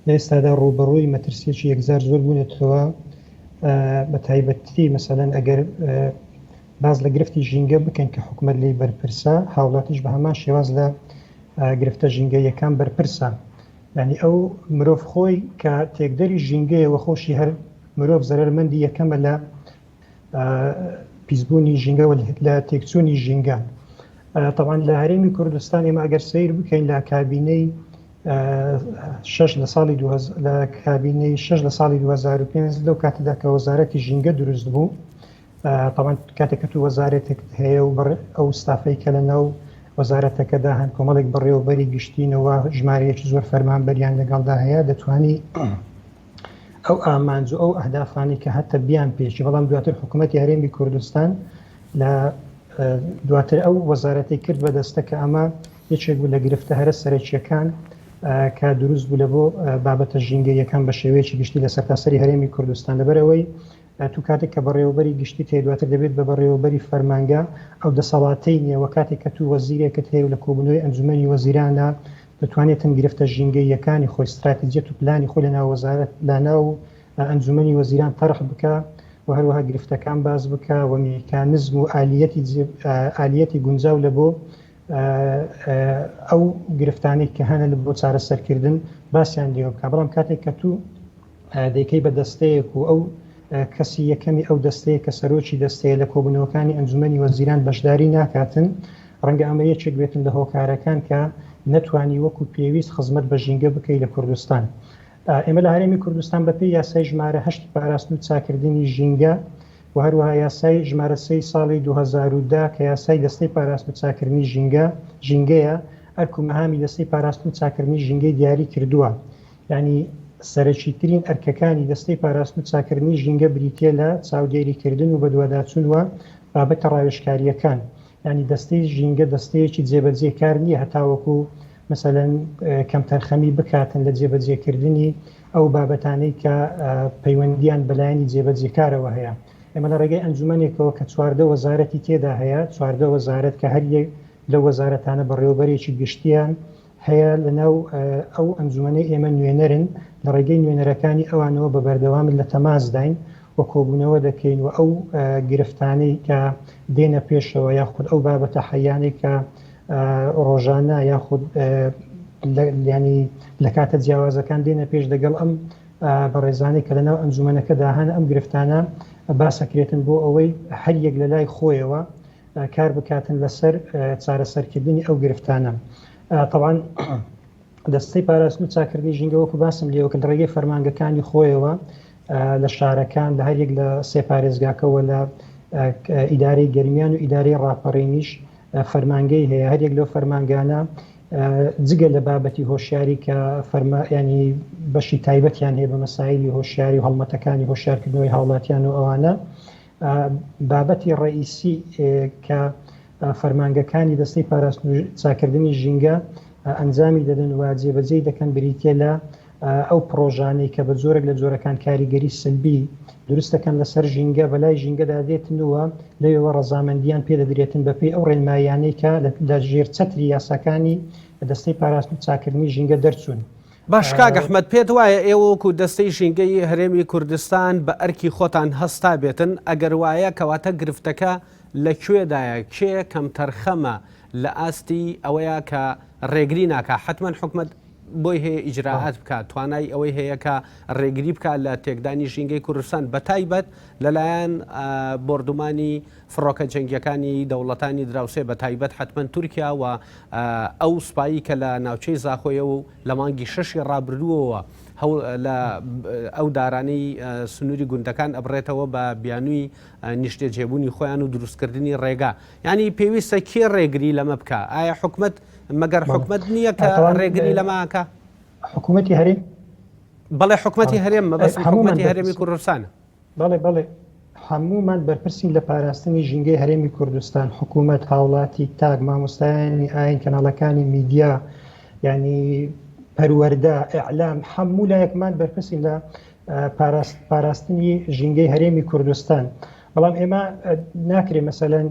لە ئێستادا ڕووبەڕووی مەترسییەکی یەکجار زۆر بوونەتەوە بە تایبەتی مەسەلەن ئەگەر باس لە گرفتی ژینگە بکەین کە حکومەت لێی بەرپرسە هاوڵاتیش بە هەمان شێواز لە گرفتە ژینگەییەکان بەرپرسە یانی ئەو مرۆڤ خۆی کە تێکدەری ژینگەیە وە خۆشی هەر مرۆڤ زەرەرمەندی یەکەمە لە پیسبوونی ژینگە و لە تێکچوونی ژینگە تەبعەن لە هەرێمی کوردستان ئێمە ئەگەر سەیر بکەین لە کابینەی شش لە ساڵی لە کابینەی شش لە ساڵی 2005 لەو کاتەدا کە وەزارەتی ژینگە دروست بوو تەبعەن کاتێک کە تو وەزارەتێکت هەیە و ئەو ستافەی کە لە ناو وەزارەتەکەدا هەن کۆمەڵێک بەڕێوەبەری گشتینەوە ژمارەیەکی زۆر فەرمانبەریان لەگەڵدا هەیە دەتوانی ئەو ئامانج و ئەو ئەهدافانەی کە هەتە بیان پێکی، بەڵام دواتر حکوومەتی هەرێمی کوردستان لە دواتر ئەو وەزارەتەی کرد بە دەستە کە ئەمە یەکێک بوو لە گرفتە هەرە سەرەکییەکان کە دروست بوو لە بۆ بابەتە ژینگەییەکان بە شێوەیەکی گشتی لە سەرتاسەری هەرێمی کوردستان لەبەرئەوەی تو کاتێک کە بەڕێوەبەری گشتیت هەیە دواتر دەبێت بە بەڕێوەبەری فەرمانگە ئەو دەسەڵاتەی نییە وە کاتێک کە تو وەزیرێکت هەیە و لە کۆبوونەوەی ئەنجومەنی وەزیرانە دەتوانێتن گرفتە ژینگەییەکانی خۆی ستراتیجیەت و پلانی خۆی لەناو وەزارەت لەناو ئەنجومەنی وەزیران تەرح بکا و هەروەها گرفتەکان باس بکا و میکانزم و ئالیەتی ئالیەتی گونجاو لە بۆ ئەو گرفتانەی کە هەنە لە بۆ چارەسەرکردن باسیان لێوە بکا بەڵام کاتێک کە تو دەیکەی بە دەستەیەک و ئەو کەسی یەکەمی ئەو دەستەیە کە سەرۆکی دەستەیە لە کۆبوونەوەکانی ئەنجومەنی وەزیران بەشداری ناکاتن، ڕەنگە ئەمە یەکێک بێتن لە هۆکارەکان کە نەتوانی وەکو پێویست خزمەت بە ژینگە بکەی لە کوردستان. ئێمە لە هەرێمی کوردستان بەپێی یاسای ژمارە هەشتی پاراستن و چاکردنی ژینگە و هەروەها یاسای ژمارە سێی ساڵی 2010 کە یاسای دەستەی پاراستن و چاکردنی ژینگە ژینگەیە ئەرک و مەهامی دەستەی پاراستن و چاکردنی ژینگەی دیاری کردووە. یانی سەرەکیترین ئەرکەکانی دەستەی پاراستن و چاککردنی ژینگە بریتییە لە چاودێریکردن و بەدواداچوون و بابەتە ڕاوێژکارییەکان. یانی دەستەی ژینگە دەستەیەکی جێبەجێکار نییە هەتاوەکو مەسەلەن کەمتەرخەمی بکاتن لە جێبەجێکردنی ئەو بابەتانەی کە پەیوەندییان بە لایەنی جێبەجێکارەوە هەیە. ئێمە لە ڕێگەی ئەنجومەنێکەوە کە 14 وەزارەتی تێدا هەیە، 14 وەزارەت کە هەر یەک لەو وەزارەتانە بەڕێوەبەرێکی گشتییان هەیە لەناو ئەو ئەنجومەنەی ئێمە نوێنەرن، لە ڕێگەی نوێنەرەکانی ئەوانەوە بە بەردەوامی لە تەماسداین و کۆبوونەوە دەکەین و ئەو گرفتانەی کە دێنە پێشەوە یاخود ئەو بابەتە حەیانەی کە ڕۆژانە یاخود ینی لە کاتە جیاوازەکان دێنە پێش دەگەڵ ئەم بەڕێزانەی کە لەناو ئەنجومەنەکەدا هەن ئەم گرفتانە باسەکرێتن بۆ ئەوەی هەر یەک لە لای خۆیەوە کار بکاتن لەسەر چارەسەرکردنی ئەو گرفتانە تەوان دەستەی پاراستن و چاکردنی ژینگە وەکو باسم لێوە کە لە ڕێگەی فەرمانگەکانی خۆیەوە لە شارەکان لە هەریەک لە سێ پارێزگاکەوە لە ئیدارەی گەرمیان و ئیدارەی ڕاپەڕینیش فەرمانگەی هەیە هەریەک لەو فەرمانگانە جگە لە بابەتی هۆشیاری کە فەرما ینی بەشی تایبەتیان هەیە بە مەسایلی هۆشیاری و هەڵمەتەکانی هۆشیارکردنەوەی هاوڵاتیان و ئەوانە بابەتی ڕەئیسی کە فەرمانگەکانی دەستەی پاراستن و چاکردنی ژینگە ئەنجامی دەدەن و جێبەجێی دەکەن بریتیە لە ئەو پڕۆژانەی کە بە جۆرێک لە جۆرەکان کاریگەری سلبی دروست دەکەن لەسەر ژینگە بەلای ژینگەدا دێتنەوە لەوێوە ڕەزامەندیان پێدەدرێتن بەپێی ئەو ڕێنماییانەی کە لە ژێر چەتری یاساکانی دەستەی پاراستن و چاکردنی ژینگە دەرچوون. باش کاک ئەحمەد پێت وایە ئێوە وەکو دەستەی ژینگەی هەرێمی کوردستان بە ئەرکی خۆتان هەستابێتن؟ ئەگەر وایە کەواتە گرفتەکە لە کوێدایە؟ کێ کەمتەرخەمە لە ئاستی ئەوەیا کە ڕێگری ناکا؟ حەتمەن حکومەت بۆی هەیە ئیجرائات بکا، توانای ئەوەی هەیە کە ڕێگری بکا لە تێکدانی ژینگەی کوردستان بەتایبەت لەلایەن بۆردومانی فڕۆکە جەنگیەکانی دەوڵەتانی دراوسێ بەتایبەت حەتمەن تورکیا و ئەو سوپایی کە لە ناوچەی زاخۆیە و لە مانگی شەشی ڕابردووەوە لە ئەو دارانەی سنووری گوندەکان ئەبڕێتەوە بە بیانووی نیشتەجێبوونی خۆیان و دروستکردنی ڕێگا یانی پێویستە کێ ڕێگری لەمە بکا ئایا حکومەت مەگەر حکومەت نییە کە ڕێگری لەمە ئەکا؟ حکومەتی هەرێم بەڵێ حکومەتی هەرێم مەبەستم حکومەتی هەرێمی کوردستانە. بەڵێ بەڵێ هەموومان بەرپرسین لە پاراستنی ژینگەی هەرێمی کوردستان، حکوومەت، هاوڵاتی، تاک، مامۆستایانی ئاین، کەناڵەکانی میدیا، یعنی پەروەردە، ئیعلام، هەموو لایەکمان بەرپرسین لە پاراستنی ژینگەی هەرێمی کوردستان. بەڵام ئێمە ناکرێ مەسەلەن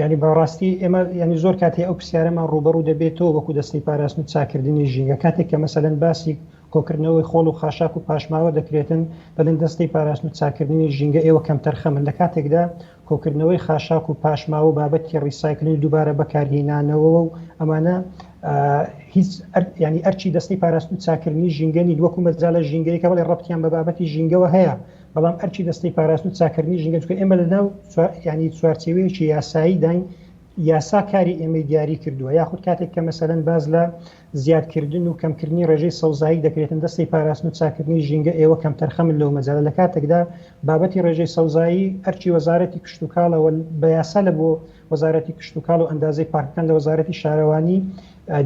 ینی بەڕاستی ئێمە ینی زۆر کاتی ئەو پرسیارەمان ڕوبەڕوو دەبێتەوە وەکو دەستی پاراستن و چاکردنی ژینگە کاتێک کە مەسەلەن باسی کۆکردنەوەی خۆڵ و خاشاک و پاشماوە دەکرێتن، دەڵێن دەستەی پاراستن و چاککردنی ژینگە ئێوە کەمتەرخەمن، لە کاتێکدا کۆکردنەوەی خاشاک و پاشماوە و بابەتی ڕیسایکلین و دووبارە بەکارهینانەوە و ئەمانە هیچ یانی ئەرکی دەستەی پاراستن و چاککردنی ژینگە نین، وەکو مەجالە ژینگەیەکە بەڵێ ڕەبتیان بە بابەتی ژینگەوە هەیە، بەڵام ئەرکی دەستەی پاراستن و چاککردنی ژینگە چونکە ئێمە لەناو یانی چوارچێوەیەکی یاساییداین. یاسا کاری ئێمەی دیاری کردووە یاخود کاتێک کە مەسەلەن باس لە زیادکردن و کەمکردنی ڕێژەی سەوزایی دەکرێتن دەستەی پاراستن و چاککردنی ژینگە ئێوە کەمتەرخەمن لەو مەجالە لە کاتێکدا بابەتی ڕێژەی سەوزایی ئەرکی وەزارەتی کشتوکاڵە و بە یاسا لە بۆ وەزارەتی کشتوکاڵ و ئەندازەی پارکەکان لە وەزارەتی شارەوانی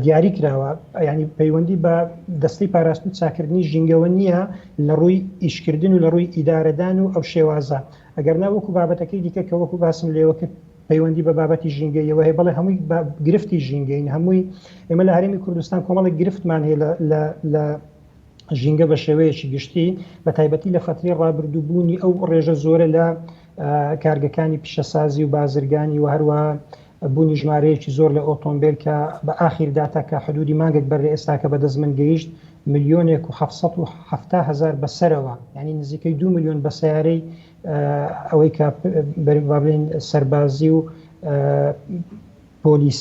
دیاری کراوە یانی پەیوەندی بە دەستەی پاراستن و چاککردنی ژینگەوە نییە لە ڕووی ئیشکردن و لە ڕووی ئیدارەدان و ئەو شێوازە ئەگەرنا وەکو بابەتەکەی دیکە کە وەکو باسم لێوە کرد پەیوەندی بە بابەتی ژینگەیەوە هەیە بەڵێ هەمووی گرفتی ژینگەین هەمووی ئێمە لە هەرێمی کوردستان کۆمەڵێک گرفتمان هەیە لە ژینگە بە شێوەیەکی گشتی بە تایبەتی لە فتری ڕابردوو بوونی ئەو ڕێژە زۆرە لە کارگەکانی پیشەسازی و بازرگانی و هەروەها بوونی ژمارەیەکی زۆر لە ئۆتۆمبیل کە بە ئاخیر داتا کە حدودی مانگێک بەر لە ئێستاکە بەدەست من گەیشت ملیۆنێک و 770 هەزار بەسەرەوە یعنی نزیکەی دو ملیۆن بە سیارەی ئەوەی کە با بڵێین سەربازی و پۆلیس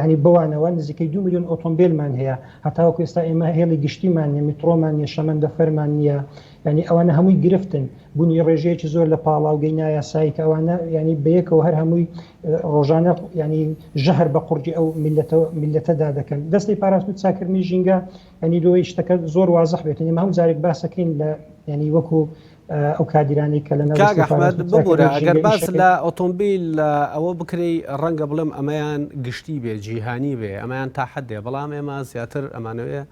ینی بەوانەوە نزیکەی دو میلیۆن ئۆتۆمبیلمان هەیە هەتاوەکو ئێستا ئێمە هێڵی گشتیمان نیە میترۆمان نیە شەمەندەفەرمان نییە ینی ئەوانە هەمووی گرفتن بوونی ڕێژەیەکی زۆر لە پاڵاوگەی نایاسایی کە ئەوانە ینی بەیەکەوە هەر هەمووی ڕۆژانە ینی ژەهر بە قوڕگی ئەو میلەتەوە میلەتەدا دەکەن دەستی پاراستن و چاکردنی ژینگە ینی لۆی شتەکە زۆر وازح بێت ئێمە هەموو جارێک باسەکەین لە ینی وەکو ئەو کادیرانەی کە لە ناو کاک ئەحمەد ببورە ئەگەر باس لە ئۆتۆمبیل ئەوە بکرێی ڕەنگە بڵێم ئەمەیان گشتی بێ جیهانی بێ ئەمەیان تا حدێ بەڵام ئێمە زیاتر ئەمانەوێ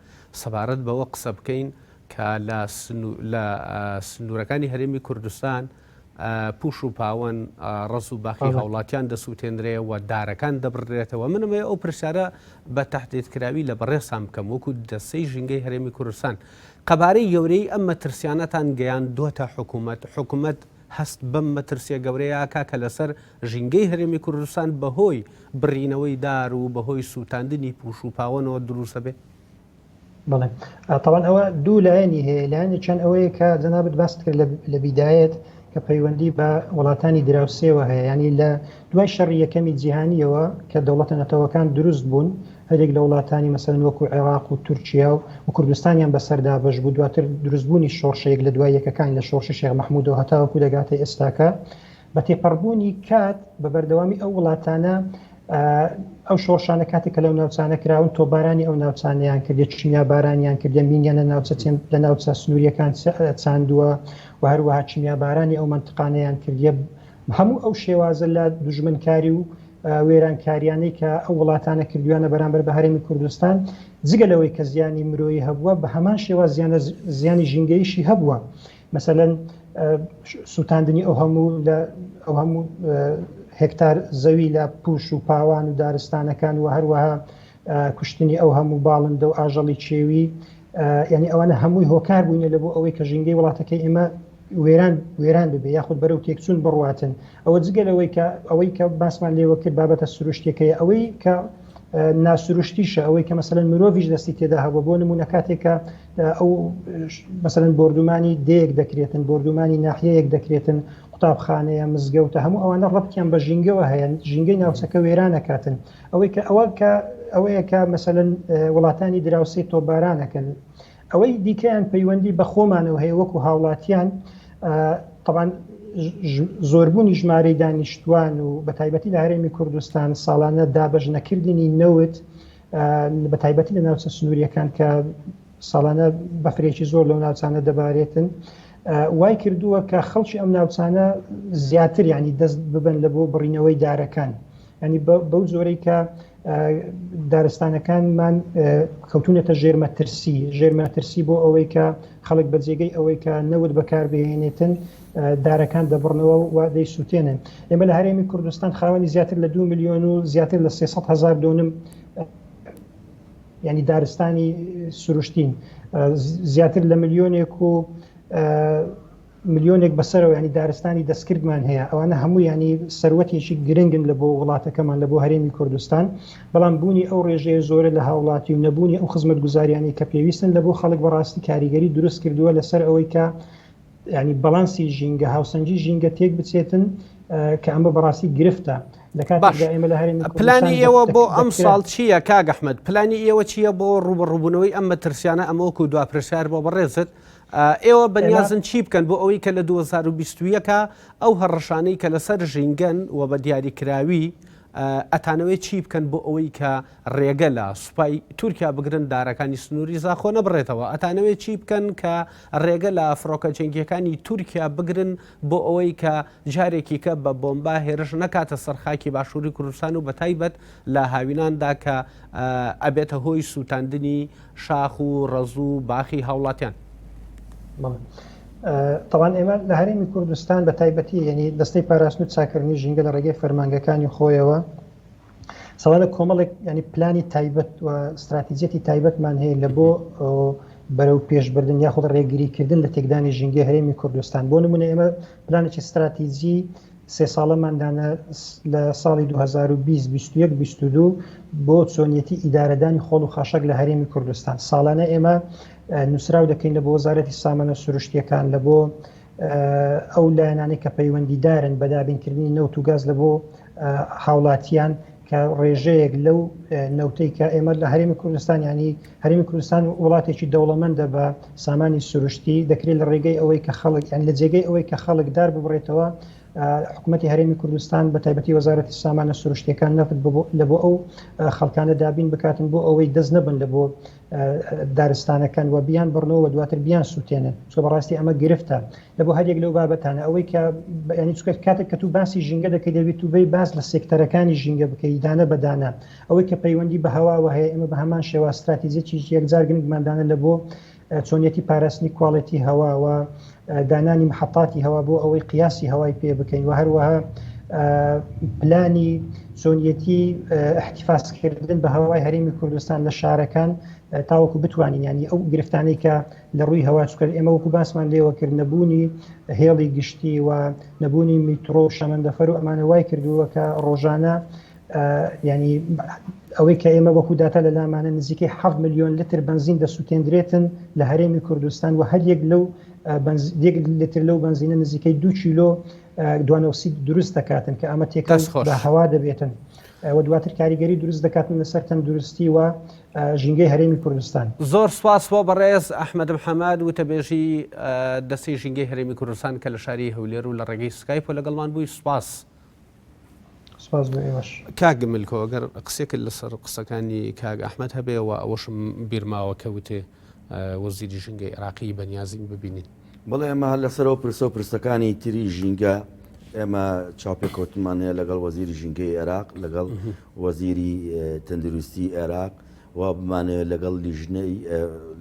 سەبارەت بەوە قسە بکەین کە لە لە سنوورەکانی هەرێمی کوردستان پوش و پاوەن ڕەز و باخی هاوڵاتیان دەسووتێنرێ و دارەکان دەبڕدرێتەوە منەمەوێ ئەو پرسیارە بە تەحدیدکراوی لە بەڕێزتان بکەم وەکو دەستەی ژینگەی هەرێمی کوردستان قەبارەی گەورەی ئەم مەترسیانەتان گەیاندووەتە حکومەت، حکومەت هەست بەم مەترسیە گەورەیە ئەکا کە لەسەر ژینگەی هەرێمی کوردستان بەهۆی بڕینەوەی دار و بەهۆی سووتاندنی پوش و پاوەنەوە دروست ئەبێ؟ بەڵێ تەوان ئەوە دوو لایەنی هەیە لایەنێکیان ئەوەیە کە جەنابت باست کرد لە بیدایەت کە پەیوەندی بە وڵاتانی دراوسێوە هەیە ینی لە دوای شەڕی یەکەمی جیهانیەوە کە دەوڵەتە نەتەوەکان دروست بوون هەریەک لە وڵاتانی مەسەلەن وەکو عێراق و تورکیا و کوردستانیان بەسەر دابەش بوو، دواتر دروستبوونی شۆڕشە یەک لە دوای یەکەکان لە شۆڕشی شێخ مەحمودەوە هەتاوەکو دەگاتە ئێستاکە، بە تێپەڕبوونی کات بە بەردەوامی ئەو وڵاتانە ئەو شۆڕشانە کاتێک کە لەو ناوچانە کراون تۆپبارانی ئەو ناوچانەیان کردیە، کیمیابارانیان کردیە، مینیان لە ناوچە لە ناوچە سنوورییەکان چاندووە و هەروەها کیمیابارانی ئەو مەنتقانەیان کردیە، هەموو ئەو شێوازە لە دوژمنکاری و وێرانکاریانەی کە ئەو وڵاتانە کردویانە بەرامبەر بە هەرێمی کوردستان جگە لەوەی کە زیانی مرۆیی هەبووە بە هەمان شێوە زیانە زیانی ژینگەیشی هەبووە مەسەلەن سووتاندنی ئەو هەموو لە ئەو هەموو هێکتار زەوی لە پوش و پاوان و دارستانەکان و هەروەها کوشتنی ئەو هەموو باڵندە و ئاژەڵی کێوی یعنی ئەوانە هەمووی هۆکار بووینە لە بۆ ئەوەی کە ژینگەی وڵاتەکەی ئێمە وێران وێران ببێ یاخود بەرەو تێکچوون بڕواتن ئەوە جگە لەوەی کە ئەوەی کە باسمان لێوە کرد بابەتە سروشتیەکەی ئەوەی کە ناسروشتیشە ئەوەی کە مەسەلەن مرۆڤیش دەستی تێدا هەبوو بۆ نمونە کاتێک کە ئەو مەسەلەن بۆردومانی دێیەک دەکرێتن بۆردومانی ناحیەیەک دەکرێتن قوتابخانەیە مزگەوتە هەموو ئەوانە ڕەبتیان بە ژینگەوە هەیە ژینگەی ناوچەکە وێرانەکاتن ئەوەی کە ئەوە کە ئەوەیە کە مەسەلەن وڵاتانی دراوسێ تۆپبارانەکەن ئەوەی دیکەیان پەیوەندی بە خۆمانەوە هەیە وەکو هاوڵاتیان تەبعەن زۆربوونی ژمارەی دانیشتوان و بە تایبەتی لە هەرێمی کوردستان ساڵانە دابەش نەکردنی نەوت بە تایبەتی لە ناوچە سنووریەکان کە ساڵانە بەفرێکی زۆر لەو ناوچانە دەبارێتن وای کردووە کە خەڵکی ئەم ناوچانە زیاتر ینی دەست ببن لە بۆ بڕینەوەی دارەکان ینی بەو جۆرەی کە دارستانەکانمان کەوتونەتە ژێر مەترسی ژێر مەترسی بۆ ئەوەی کە خەڵک بە جێگەی ئەوەی کە نەوت بەکاربهێنێتن دارەکان دەبڕنەوە و دەیسووتێنن ئێمە لە هەرێمی کوردستان خاوەنی زیاتر لە 2 میلیۆن و زیاتر لە 300 هزار دۆنم ینی دارستانی سروشتین زیاتر لە ملیۆنێک و ملیۆنێک بەسەرەوە یانی دارستانی دەستکردمان هەیە، ئەوانە هەموو یانی سەروەتێکی گرنگن لە بۆ وڵاتەکەمان لە بۆ هەرێمی کوردستان، بەڵام بوونی ئەو ڕێژەیە زۆرە لە هاوڵاتی و نەبوونی ئەو خزمەتگوزاریانەی کە پێویستن لە بۆ خەڵک بەڕاستی کاریگەری دروست کردووە لەسەر ئەوەی کە یانی بەڵانسی ژینگە هاوسەنگی ژینگە تێک بچێتن کە ئەمە بەڕاستی گرفتە لە کاتێکدا ئێمە لە هەرێمی کوردستان پلانی ئێوە بۆ ئەمساڵ چییە کاک ئەحمەد پلانی ئێوە چییە بۆ ڕووبەڕووبوونەوەی ئەم مەترسیانە ئەمە وەکو دوا پرسیار بۆ بەڕێزت ئێوە بەنیازن چی بکەن بۆ ئەوەی کە لە 2021 ئەو هەڕەشانەی کە لەسەر ژینگەن و بە دیاریکراوی ئەتانەوێت چی بکەن بۆ ئەوەی کە ڕێگە لە سوپای تورکیا بگرن دارەکانی سنووری زاخۆ نەبڕێتەوە؟ ئەتانەوێت چی بکەن کە ڕێگە لە فڕۆکە جەنگییەکانی تورکیا بگرن بۆ ئەوەی کە جارێکی کە بە بۆمبا هێرش نەکاتە سەر خاکی باشووری کوردستان و بەتایبەت لە هاویناندا کە ئەبێتە هۆی سووتاندنی شاخ و ڕەز و باخی هاوڵاتیان؟ تەبعەن ئێمە لە هەرێمی کوردستان بە تایبەتی یعنی دەستەی پاراستن و چاکردنی ژینگە لە ڕێگەی فەرمانگەکانی خۆیەوە ساڵانە کۆمەڵێک ینی پلانی تایبەت و استراتیجیەتی تایبەتمان هەیە لە بۆ بەرەو پێشبردن یاخود ڕێگریکردن لە تێکدانی ژینگەی هەرێمی کوردستان بۆ نمونە ئێمە پلانێکی استراتیجی سێ ساڵەمان دانا لە ساڵی 2020 21 22 بۆ چۆنیەتی ئیدارەدانی خۆڵ و خاشاک لە هەرێمی کوردستان ساڵانە ئێمە نووسراو دەکەین لە بۆ وەزارەتی سامانە سروشتیەکان لە بۆ ئەو لایەنانەی کە پەیوەندیدارن بە دابینکردنی نەوت و گاز لە بۆ هاوڵاتیان کە ڕێژەیەک لەو نەوتەی کە ئێمە لە هەرێمی کوردستان ینی هەرێمی کوردستان وڵاتێکی دەوڵەمەندە بە سامانی سروشتی دەکرێت لە ڕێگەی ئەوەی کە خەڵک یان لە جێگەی ئەوەی کە خەڵک دار ببڕێتەوە حکوومەتتی هەرێمی کوردستان بە تایبەتی وەزارەتی سامانە سروشتیەکان نەفت لە بۆ ئەو خەڵکانە دابین بکاتن بۆ ئەوەی دەست نەبن لە بۆ دارستانەکان و بیان بڕنەوە و دواتر بیان سووتێنن چونکە بەڕاستی ئەمە گرفتە لە بۆ هەریەک لەو بابەتانە ئەوەی کە ینی چونکە کاتێک کە تو باسی ژینگە دەکەی دەبێت تو بێی باس لە سێکتەرەکانی ژینگە بکەی دانە بە دانە ئەوەی کە پەیوەندی بە هەواوە هەیە ئێمە بە هەمان شێوە ستراتیجیەکی یەکجار گرنگمان دانە لە بۆ چۆنیەتی پاراستنی کواڵێتی هەوا و دانانی محەتاتی هەوا بۆ ئەوەی قیاسی هەوای پێ بکەین و هەروەها پلانی چۆنیەتی احتفازکردن بە هەوای هەرێمی کوردستان لە شارەکان تاوەکو بتوانین ینی ئەو گرفتانەی کە لە ڕووی هەوا چکە ئێمە وەکو باسمان لێوە کرد نەبوونی هێڵی گشتی و نەبوونی میترۆ و شەمەندەفەر و ئەمانە وای کردووە کە ڕۆژانە ینی ئەوەی کە ئێمە وەکو داتا لە لامانە نزیکەی 7 میلیۆن لتر بنزین دەسووتێندرێتن لە هەرێمی کوردستان و هەر یەک لەو یەک لتر لەو بنزینە نزیکەی دو کیلۆ دوانۆکسید دروست دەکاتن کە ئەمە تێکەڵ بە هەوا دەبێتن و دواتر کاریگەری دروست دەکاتن لەسەر تەندروستی و ژینگەی هەرێمی کوردستان. زۆر سوپاس بۆ بەڕێز ئەحمەد محەمەد وتەبێژی دەستەی ژینگەی هەرێمی کوردستان کە لە شاری هەولێر و لە ڕێگەی سکایپەوە لەگەڵمان بووی سوپاس. سپاس بۆ ئێوەش. کاک ملکۆ ئەگەر قسێکت لەسەر قسەکانی کاک ئەحمەد هەبێ و ئەوەشم بیرماوە کە وتێ وەزیری ژینگەی عێراقی بەنیازین ببینین. بەڵێ ئێمە هەر لەسەر ئەو پرسە و پرسەکانی تری ژینگە ئێمە چاوپێکەوتنمان هەیە لەگەڵ وەزیری ژینگەی عێراق لەگەڵ وەزیری تەندروستی عێراق و بمانەوێت لەگەڵ لیژنەی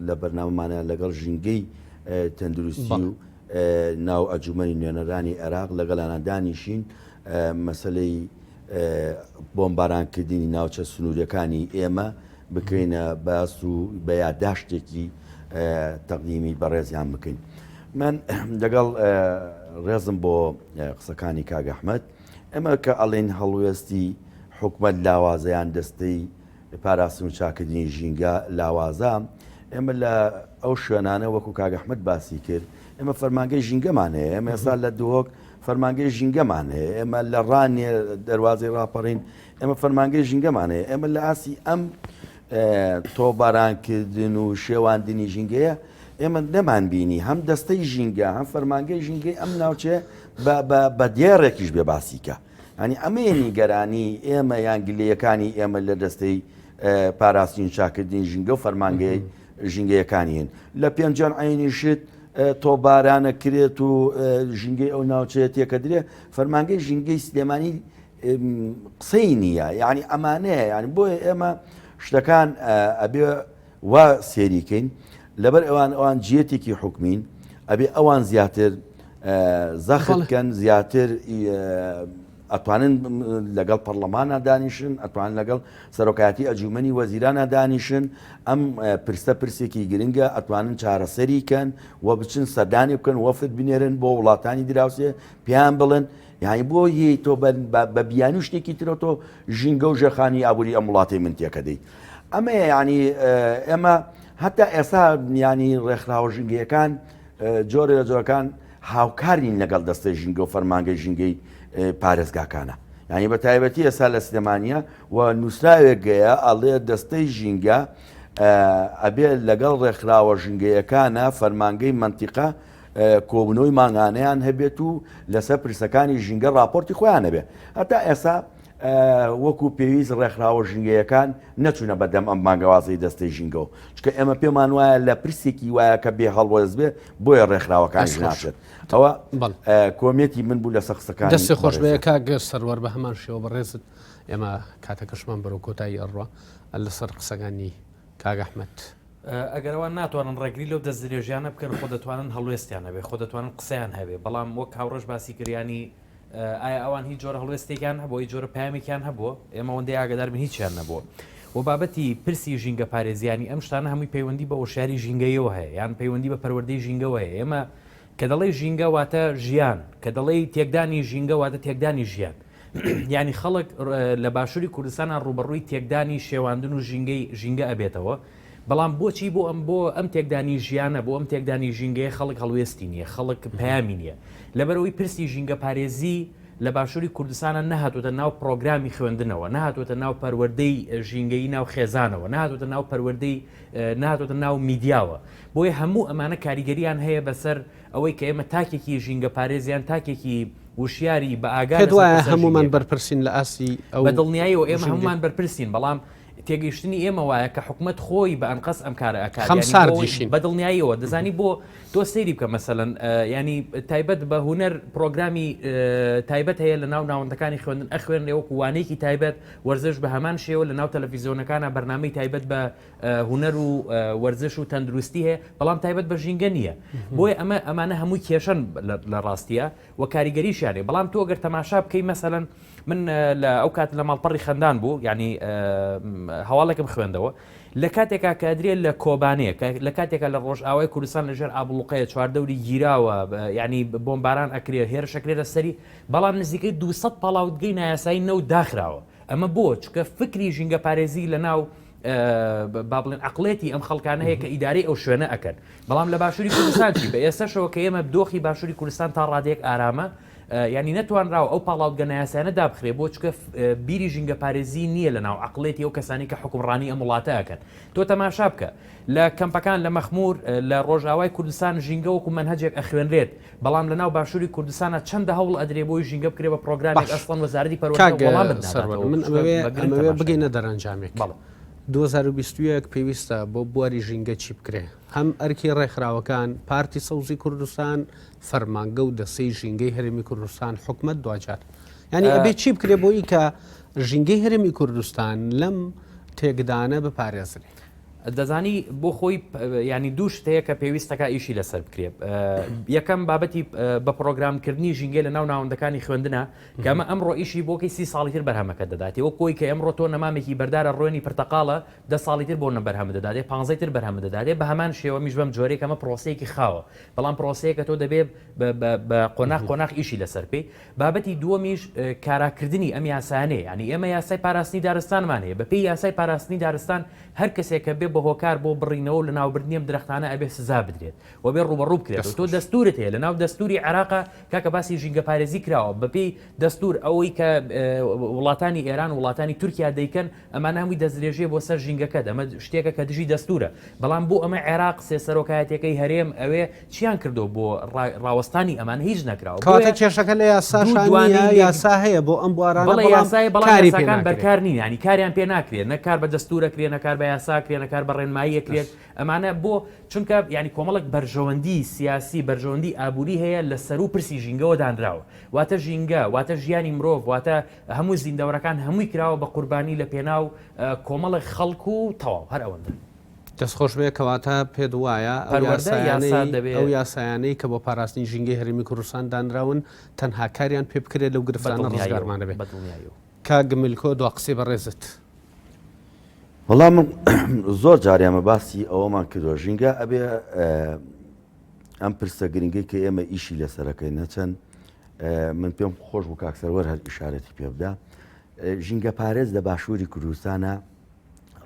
لە بەرنامەمانە لەگەڵ ژینگەی تەندروستی و ناو ئەجومەنی نوێنەرانی عێراق لەگەڵیانە دانیشین مەسەلەی بۆمبارانکردنی ناوچە سنووریەکانی ئێمە بکەینە باس و بە یاداشتێکی تەقدیمی بەڕێزیان بکەین. من لەگەڵ ڕێزم بۆ قسەکانی کاک ئەحمەد ئێمە کە ئەڵێن هەڵوێستی حکومەت لاوازەیان دەستەی پاراستن و چاکردنی ژینگە لاوازە، ئێمە لە ئەو شوێنانە وەکو کاک ئەحمەد باسی کرد ئێمە فەرمانگەی ژینگەمان هەیە، ئێمە ئێستا لە دهۆک فەرمانگەی ژینگەمان هەیە، ئێمە لە ڕانیە دەروازەی ڕاپەڕین ئێمە فەرمانگەی ژینگەمان هەیە، ئێمە لە ئاستی ئەم تۆپبارانکردن و شێواندنی ژینگەیە ئێمە نەمانبینی هەم دەستەی ژینگە هەم فەرمانگەی ژینگەی ئەم ناوچەیە بە دێڕێکیش بێ باسیکە. یانی ئەمەیە نیگەرانی ئێمە یان گلەیەکانی ئێمە لە دەستەی پاراستن و چاکردنی ژینگە و فەرمانگەی ژینگەیەکانین لە پێنجەن عینی شت تۆبارانە کرێت و ژینگەی ئەو ناوچەیە تێکەدرێ فەرمانگەی ژینگەی سلێمانی قسەی نییە یعنی ئەمانەیە یعنی بۆیە ئێمە شتەکان ئەبێ وا سێری کەین لەبەر ئەوان ئەوان جیەتێکی حکومین ئەبێ ئەوان زیاتر زەخت بکەن زیاتر ئەتوانن لەگەڵ پەرلەمانە دانیشن ئەتوان لەگەڵ سەرۆکایەتی ئەجومەنی وەزیرانە دانیشن ئەم پرسە پرسێکی گرنگە ئەتوانن چارەسەری کەن و بچن سەردانی بکەن وەفد بنێرن بۆ وڵاتانی دراوسێ پێیان بڵێن یانی بۆ یەی تۆ بە بیانوو شتێکی ترە تۆ ژینگە و ژێرخانی ئابووری ئەم وڵاتەی من تێکەدەی ئەمەیە ینی ئێمە هەتا ئێستا ینی ڕێکخراوە ژینگەیەکان جۆرە لە جۆرەکان هاوکارین لەگەڵ دەستەی ژینگە و فەرمانگەی ژینگەی پارێزگاکانە یعنی بە تایبەتی ئێستا لە سلێمانە و نووسراوێک گەیە ئەڵێ دەستەی ژینگە ئەبێ لەگەڵ ڕێکخراوە ژینگەیەکانە فەرمانگەی منتیقە کۆبوونەوەی مانگانەیان هەبێت و لەسەر پرسەکانی ژینگە ڕاپۆرتی خۆیان هەبێت. هەتا ئێستا وەکو پێویست ڕێکخراوە ژینگەیەکان نەچوونە بەردەم ئەم بانگەوازەی دەستەی ژینگەوە، چونکە ئێمە پێمان وایە لە پرسێکی وایە کە بێ هەڵوێست بێ بۆیە ڕێکخراوەکانیش دەست خۆش. ناچێت. ئەوە بەڵێ. comment ی من بوو لەسەر قسەکانی دەستی خۆش بێ بەڕێزیان. کاک سەروەر بە هەمان شێوە بەڕێزت ئێمە کاتەکەشمان بەرەو کۆتایی ئەڕوا لەسەر قسەکانی کاک ئەحمەد. ئەگەر ئەوان ناتوانن ڕێگری لەو دەستدرێژیانە بکەن خۆ دەتوانن هەڵوێستیان هەبێ خۆ دەتوانن قسەیان هەبێ بەڵام وەک هاوڕێش باسی کرد یانی ئایا ئەوان هیچ جۆرە هەڵوێستێکیان هەبووە هیچ جۆرە پەیامێکیان هەبووە ئێمە ئەوەندەی ئاگادار بین هیچیان نەبووە و بابەتی پرسی ژینگە پارێزیانی ئەم شتانە هەمووی پەیوەندی بە هۆشیاری ژینگەیەوە هەیە یان پەیوەندی بە پەروەردەی ژینگەوە هەیە ئێمە کە دەڵێی ژینگە واتە ژیان کە دەڵێی تێکدانی ژینگە واتە تێکدانی ژیان یانی خەڵک لە باشووری کوردستانە ڕووبەڕووی تێکدانی شێواندن و ژینگەی ژینگە ئەبێتەوە بەڵام بۆچی بۆ ئەم بۆ ئەم تێکدانی ژیانە بۆ ئەم تێکدانی ژینگەیە خەڵک هەڵوێستی نییە خەڵک پەیامی نییە لەبەرئەوەی پرسی ژینگەپارێزی لە باشووری کوردستانە نەهاتووەتە ناو پڕۆگرامی خوێندنەوە نەهاتووەتە ناو پەروەردەی ژینگەیی ناو خێزانەوە نەهاتووەتە ناو پەروەردەی نەهاتووەتە ناو میدیاوە بۆیە هەموو ئەمانە کاریگەریان هەیە بەسەر ئەوەی کە ئێمە تاکێکی ژینگەپارێز یان تاکێکی وشیاری بە ئاگا پێت لەسەر وایە پرسە هەموومان ژینگەیەکان. بەرپرسین لە ئاستی ئەو بە دڵنیاییەوە ئێمە ژینگەی. هەموومان بەرپرسین بەڵام تێگەیشتنی ئێمە وایە کە حکومەت خۆی بە ئەنقەست ئەم کارە ئەکات خەم یانی بۆ ساردیشین. بە دڵنیاییەوە دەزانی بۆ تۆ سەیری بکە مەسەلەن یانی تایبەت بە هونەر پرۆگرامی تایبەت هەیە لە ناو ناوەندەکانی خوێندن ئەخوێنرێ وەکو وانەیەکی تایبەت وەرزش بە هەمان شێوە لە ناو تەلەفیزیۆنەکانە بەرنامەی تایبەت بە هونەر و وەرزش و تەندروستی هەیە بەڵام تایبەت بە ژینگە نییە بۆیە ئەمە ئەمانە هەمووی کێشەن لە ڕاستیە و کاریگەریشیان هەیە بەڵام تۆ گەر تەماشا بکەی مەسەلەن من لە ئەو کات لە ماڵپەڕی خەندان بوو یعنی هەواڵێکم خوێندەوە لە کاتێکا کە ئەدرێ لە کۆبانێ لە کاتێکا لە ڕۆژئاوای کوردستان لەژێر ئابڵوقەیە چواردەوری گیراوە یعنی بۆمباران ئەکرێ هێرش ئەکرێتە سەری بەڵام نزیکەی 200 پاڵاوتگەی نایاسایی نەوت داخراوە ئەمە بۆ چونکە فکری ژینگەپارێزی لە ناو با بڵێن عقلێتی ئەم خەڵکانە هەیە کە ئیدارەی ئەو شوێنە ئەکەن بەڵام لە باشووری کوردستان چی بە ئێستەشەوە کە ئێمە دۆخی باشووری کوردستان تا ڕادەیەک ئارامە یانی نەتوانراوە ئەو پاڵاوتگە نایاسایانە دابخرێ بۆ چونکە بیری ژینگەپارێزی نییە لە ناو عەقڵێتی ئەو کەسانەی کە حوکمڕانی ئەم وڵاتە ئەکەن تۆ تەماشا بکە لە کەمپەکان لە مەخمور لە ڕۆژئاوای کوردستان ژینگە وەکو مەنهەجێک ئەخوێنرێت بەڵام لە ناو باشووری کوردستانە چەندە هەوڵ ئەدرێ بۆی ژینگە بکرێ بە پرۆگرامێک باش ئەسڵەن وەزارەتی پەروەردە کاک وەڵامت سەروەر ناداتەوە من چونکە ئەمەوێ بە گرنگ ئەمەوێ تەماشای بگەینە دەرەنجامێک بەڵێ. 2021 پێویستە بۆ بواری ژینگە چی بکرێ هەم ئەرکی ڕێکخراوەکان پارتی سەوزی کوردستان فەرمانگە و دەستەی ژینگەی هەرێمی کوردستان حکومەت دواجار یعنی ئەبێ چی بکرێ بۆی کە ژینگەی هەرێمی کوردستان لەم تێکدانە بپارێزرێ؟ دەزانی بۆ خۆی ینی دوو شت هەیە کە پێویستەکە ئیشی لەسەر بکرێ یەکەم بابەتی بە پرۆگرامکردنی ژینگەی لە ناو ناوەندەکانی خوێندنە کەمە ئەمڕۆ ئیشی بۆکەی سی ساڵی تر بەرهەمەکە دەداتێ وەک کۆی کە ئەمڕۆ تۆ نەمامێکی بەردارە ڕوێنی پرتەقاڵە دە ساڵی تر بۆ نە بەرهەمە دەداتێ پانزەی تر بەرهەمە دەداتێ بە هەمان شێوە میش بەم جۆرێک ئەمە پرۆسەیەکی خاوە بەڵام پرۆسەیەکە تۆ دەبێ بە قۆناغ قۆناغ ئیشی لەسەر بکەی. بابەتی دووەمیش کاراکردنی ئەم یاسایانەیە، یانی ئێمە یاسای پاراستنی دارستانمان هەیە، بەپێی یاسای پاراستنی دارستان هەر کەسێک کە بێ بە هۆکار بۆ بڕینەوە و لەناوبردنی ئەم درەختانە ئەبێ سزا بدرێت و بێ ڕووبەڕوو بکرێتەوە. تۆ دەستوورت هەیە، لەناو دەستووری عێراقا کاکە باسی ژینگەپارێزی کراوە، بەپێی دەستوور ئەوەی کە وڵاتانی ئێران و وڵاتانی تورکیا دەیکەن ئەمانە هەمووی دەستدرێژیە بۆ سەر ژینگەکەت، ئەمە شتێکە کە دژی دەستوورە، بەڵام بۆ ئەمە عێراق سێ سەرۆکایەتیەکەی هەرێم ئەوێ چیان کردووە بۆ ڕاوەستانی ئەمانە هیچ نەکراوە. کەواتە کێشەکە لە یاساشا نییە، یاسا هەیە بۆ ئەم بوارانە بەڵێ بەڵام یاسایە بەڵام کاری پێ یاساکان ناکرێت. بەرکار نین، یانی کاریان پێ ناکرێت، نە کار بە دەستوور ئەکرێت، نە کار بە یاسا ئەکرێت، نە کار بە ڕێنمایی ئەکرێت، ئەمانە بۆ چونکە یانی کۆمەڵێک بەرژەوەندی سیاسی، بەرژەوەندی ئابووری هەیە لە سەروو پرسی ژینگەوە دانراوە، واتە ژینگە، واتە ژیانی مرۆڤ، واتە هەموو زیندەوەرەکان هەمووی کراوە بە قوربانی لە پێناو کۆمەڵێک خەڵک و تەواو هەر ئەوەندە. دەست خۆش بێ کەواتە پێت وایە ئەو پەروەردە یاسا یاسایانەی دەبێ. ئەو یاسایانەی کە بۆ پاراستنی ژینگەی هەرێمی کوردستان دانراون تەنها کاریان پێ بکرێت لەو گرفتانە بەدڵنیاییەوە ڕزگارمان دەبێت. بەدڵنیاییەوە. کاک ملکۆ دوا قسەی بەڕێزت. وەڵا من زۆر جار ئێمە باسی ئەوەمان کردوە ژینگە ئەبێ ئەم پرسە گرنگەی کە ئێمە ئیشی لەسەرەکەین هەچەند من پێم خۆش بوو کاک سەروەر هەر ئیشارەتی پێ بدا ژینگە پارێز لە باشووری کوردستانە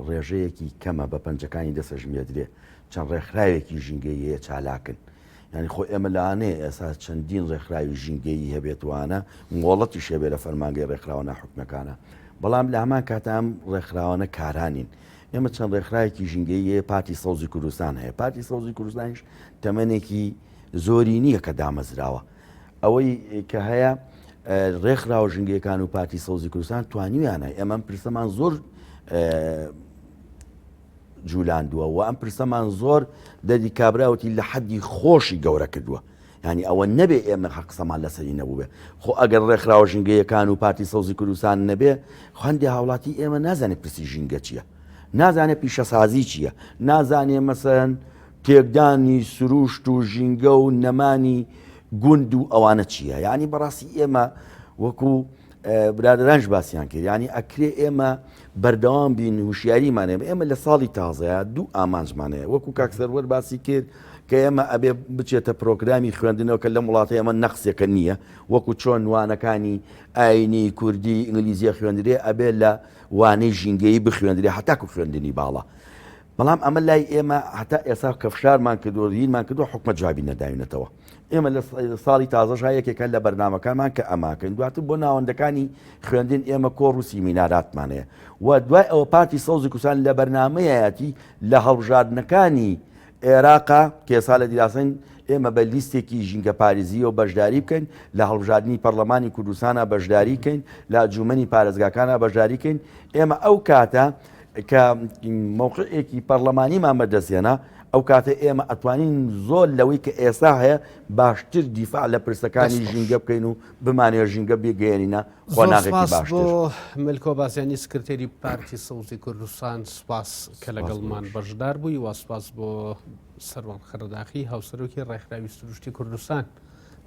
ڕێژەیەکی کەمە بە پەنجەکانی دەسە ژمێدرێ چەند ڕێکخراوێکی ژینگەی هەیە چالاکن یعنی خۆ ئێمە لەوانەیە ئێستا چەندین ڕێکخراوی ژینگەیی هەبێتوانە مۆڵەتی شەبێ لە فەرمانگەی ڕێکخراوە ناحکومەکانە بەڵام لە هەمان کاتام ڕێکخراوانە کارانین ئێمە چەند ڕێکخراوێکی ژینگەیی هەیە، پارتی سەوزی کوردستان هەیە، پارتی سەوزی کوردستانیش تەمەنێکی زۆری نییە کە دامەزراوە. ئەوەی کە هەیە ڕێکخراوە ژینگەیەکان و پارتی سەوزی کوردستان توانیویانە ئێمە ئەم پرسەمان زۆر جولاندووە و ئەم پرسەمان زۆر دەردی کابراوتی لە حەدی خۆشی گەورە کردووە یعنی ئەوە نەبێ ئێمە هەر قسەمان لەسەری نەبووبێ خۆ ئەگەر ڕێکخراوە ژینگەیەکان و پارتی سەوزی کوردستان نەبێ هەندێ هاوڵاتی ئێمە نازانێت پرسی ژینگە چییە نازانێت پیشەسازی چییە نازانێ مەسەن تێکدانی سروشت و ژینگە و نەمانی گوند و ئەوانە چییە یعنی بەڕاستی ئێمە وەکو برادەرانش باسییان کرد ینی ئەکرێ ئێمە بەردەوام بین هوشیاریمان هەیە ئێمە لە ساڵی تازەیە دوو ئامانجمان هەیە وەکو کاک سەروەر باسی کرد کە ئێمە ئەبێ بچێتە پرۆگرامی خوێندنەوە کە لەم وڵاتە ئێمە نەقسێکە نییە وەکو چۆن وانەکانی ئاینی کوردی ئینگلیزیە خوێندرێ ئەبێ لە وانەی ژینگەیی بخوێندرێ هەتاکو خوێندنی باڵا بەڵام ئەمە لای ئێمە هەتا ئێستا کە فشارمان کردووە هینمان کردووە حکومەت جوابی نەداوینەتەوە ئێمە لە ساڵی تازەش یەکێکە لە بەرنامەکانمان کە ئەماکەین دواتر بۆ ناوەندەکانی خوێندن ئێمە کۆڕ و سیمیناراتمان هەیە و دوای ئەوە پارتی سەوزی کوردستان لە بەرنامەیەتی لە هەڵبژاردنەکانی عێراقا کە ئێستا لە دیراسەین ئێمە بە لیستێکی ژینگە پاریزیەوە بەشداری بکەین لە هەڵبژاردنی پەرلەمانی کوردستانە بەشداری کەین لە ئەنجومەنی پارێزگاکانە بەشداری کەین ئێمە ئەو کاتە کە مەوقعێکی پەرلەمانیمان بەدەستهێنا ئەو کاتە ئێمە ئەتوانین زۆر لەوەی کە ئێستا هەیە باشتر دیفاع لە پرسەکانی ژینگە بکەین و بمانەوێت ژینگە بگەیەنینە قۆناغێکی باشتر. بۆ ملکۆ بازیانی سکرتێری پارتی سەوزی کوردستان سوپاس کە لەگەڵمان بەشدار بووی و سوپاس بۆ سەروان خەرەداخی هاوسەرۆکی ڕێکخراوی سروشتی کوردستان.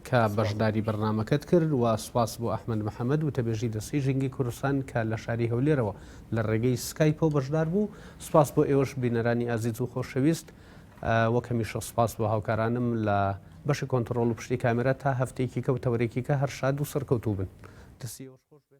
کە بەشداری بەرنامەکەت کرد و سوپاس بۆ ئەحمەد محەمەد وتەبێژی دەستەی ژینگەی کوردستان کە لە شاری هەولێرەوە لە ڕێگەی سکایپەوە بەشدار بوو. سوپاس بۆ ئێوەش بینەرانی ئازیز و خۆشەویست. وەک هەمیشە سوپاس بۆ هاوکارانم لە بەشی کۆنتڕۆڵ و پشتی کامێرا تا هەفتەیەکی کە و تەوەرێکی کە هەر شاد و سەرکەوتوو بن. دەستی ئێوەش خۆش بێ.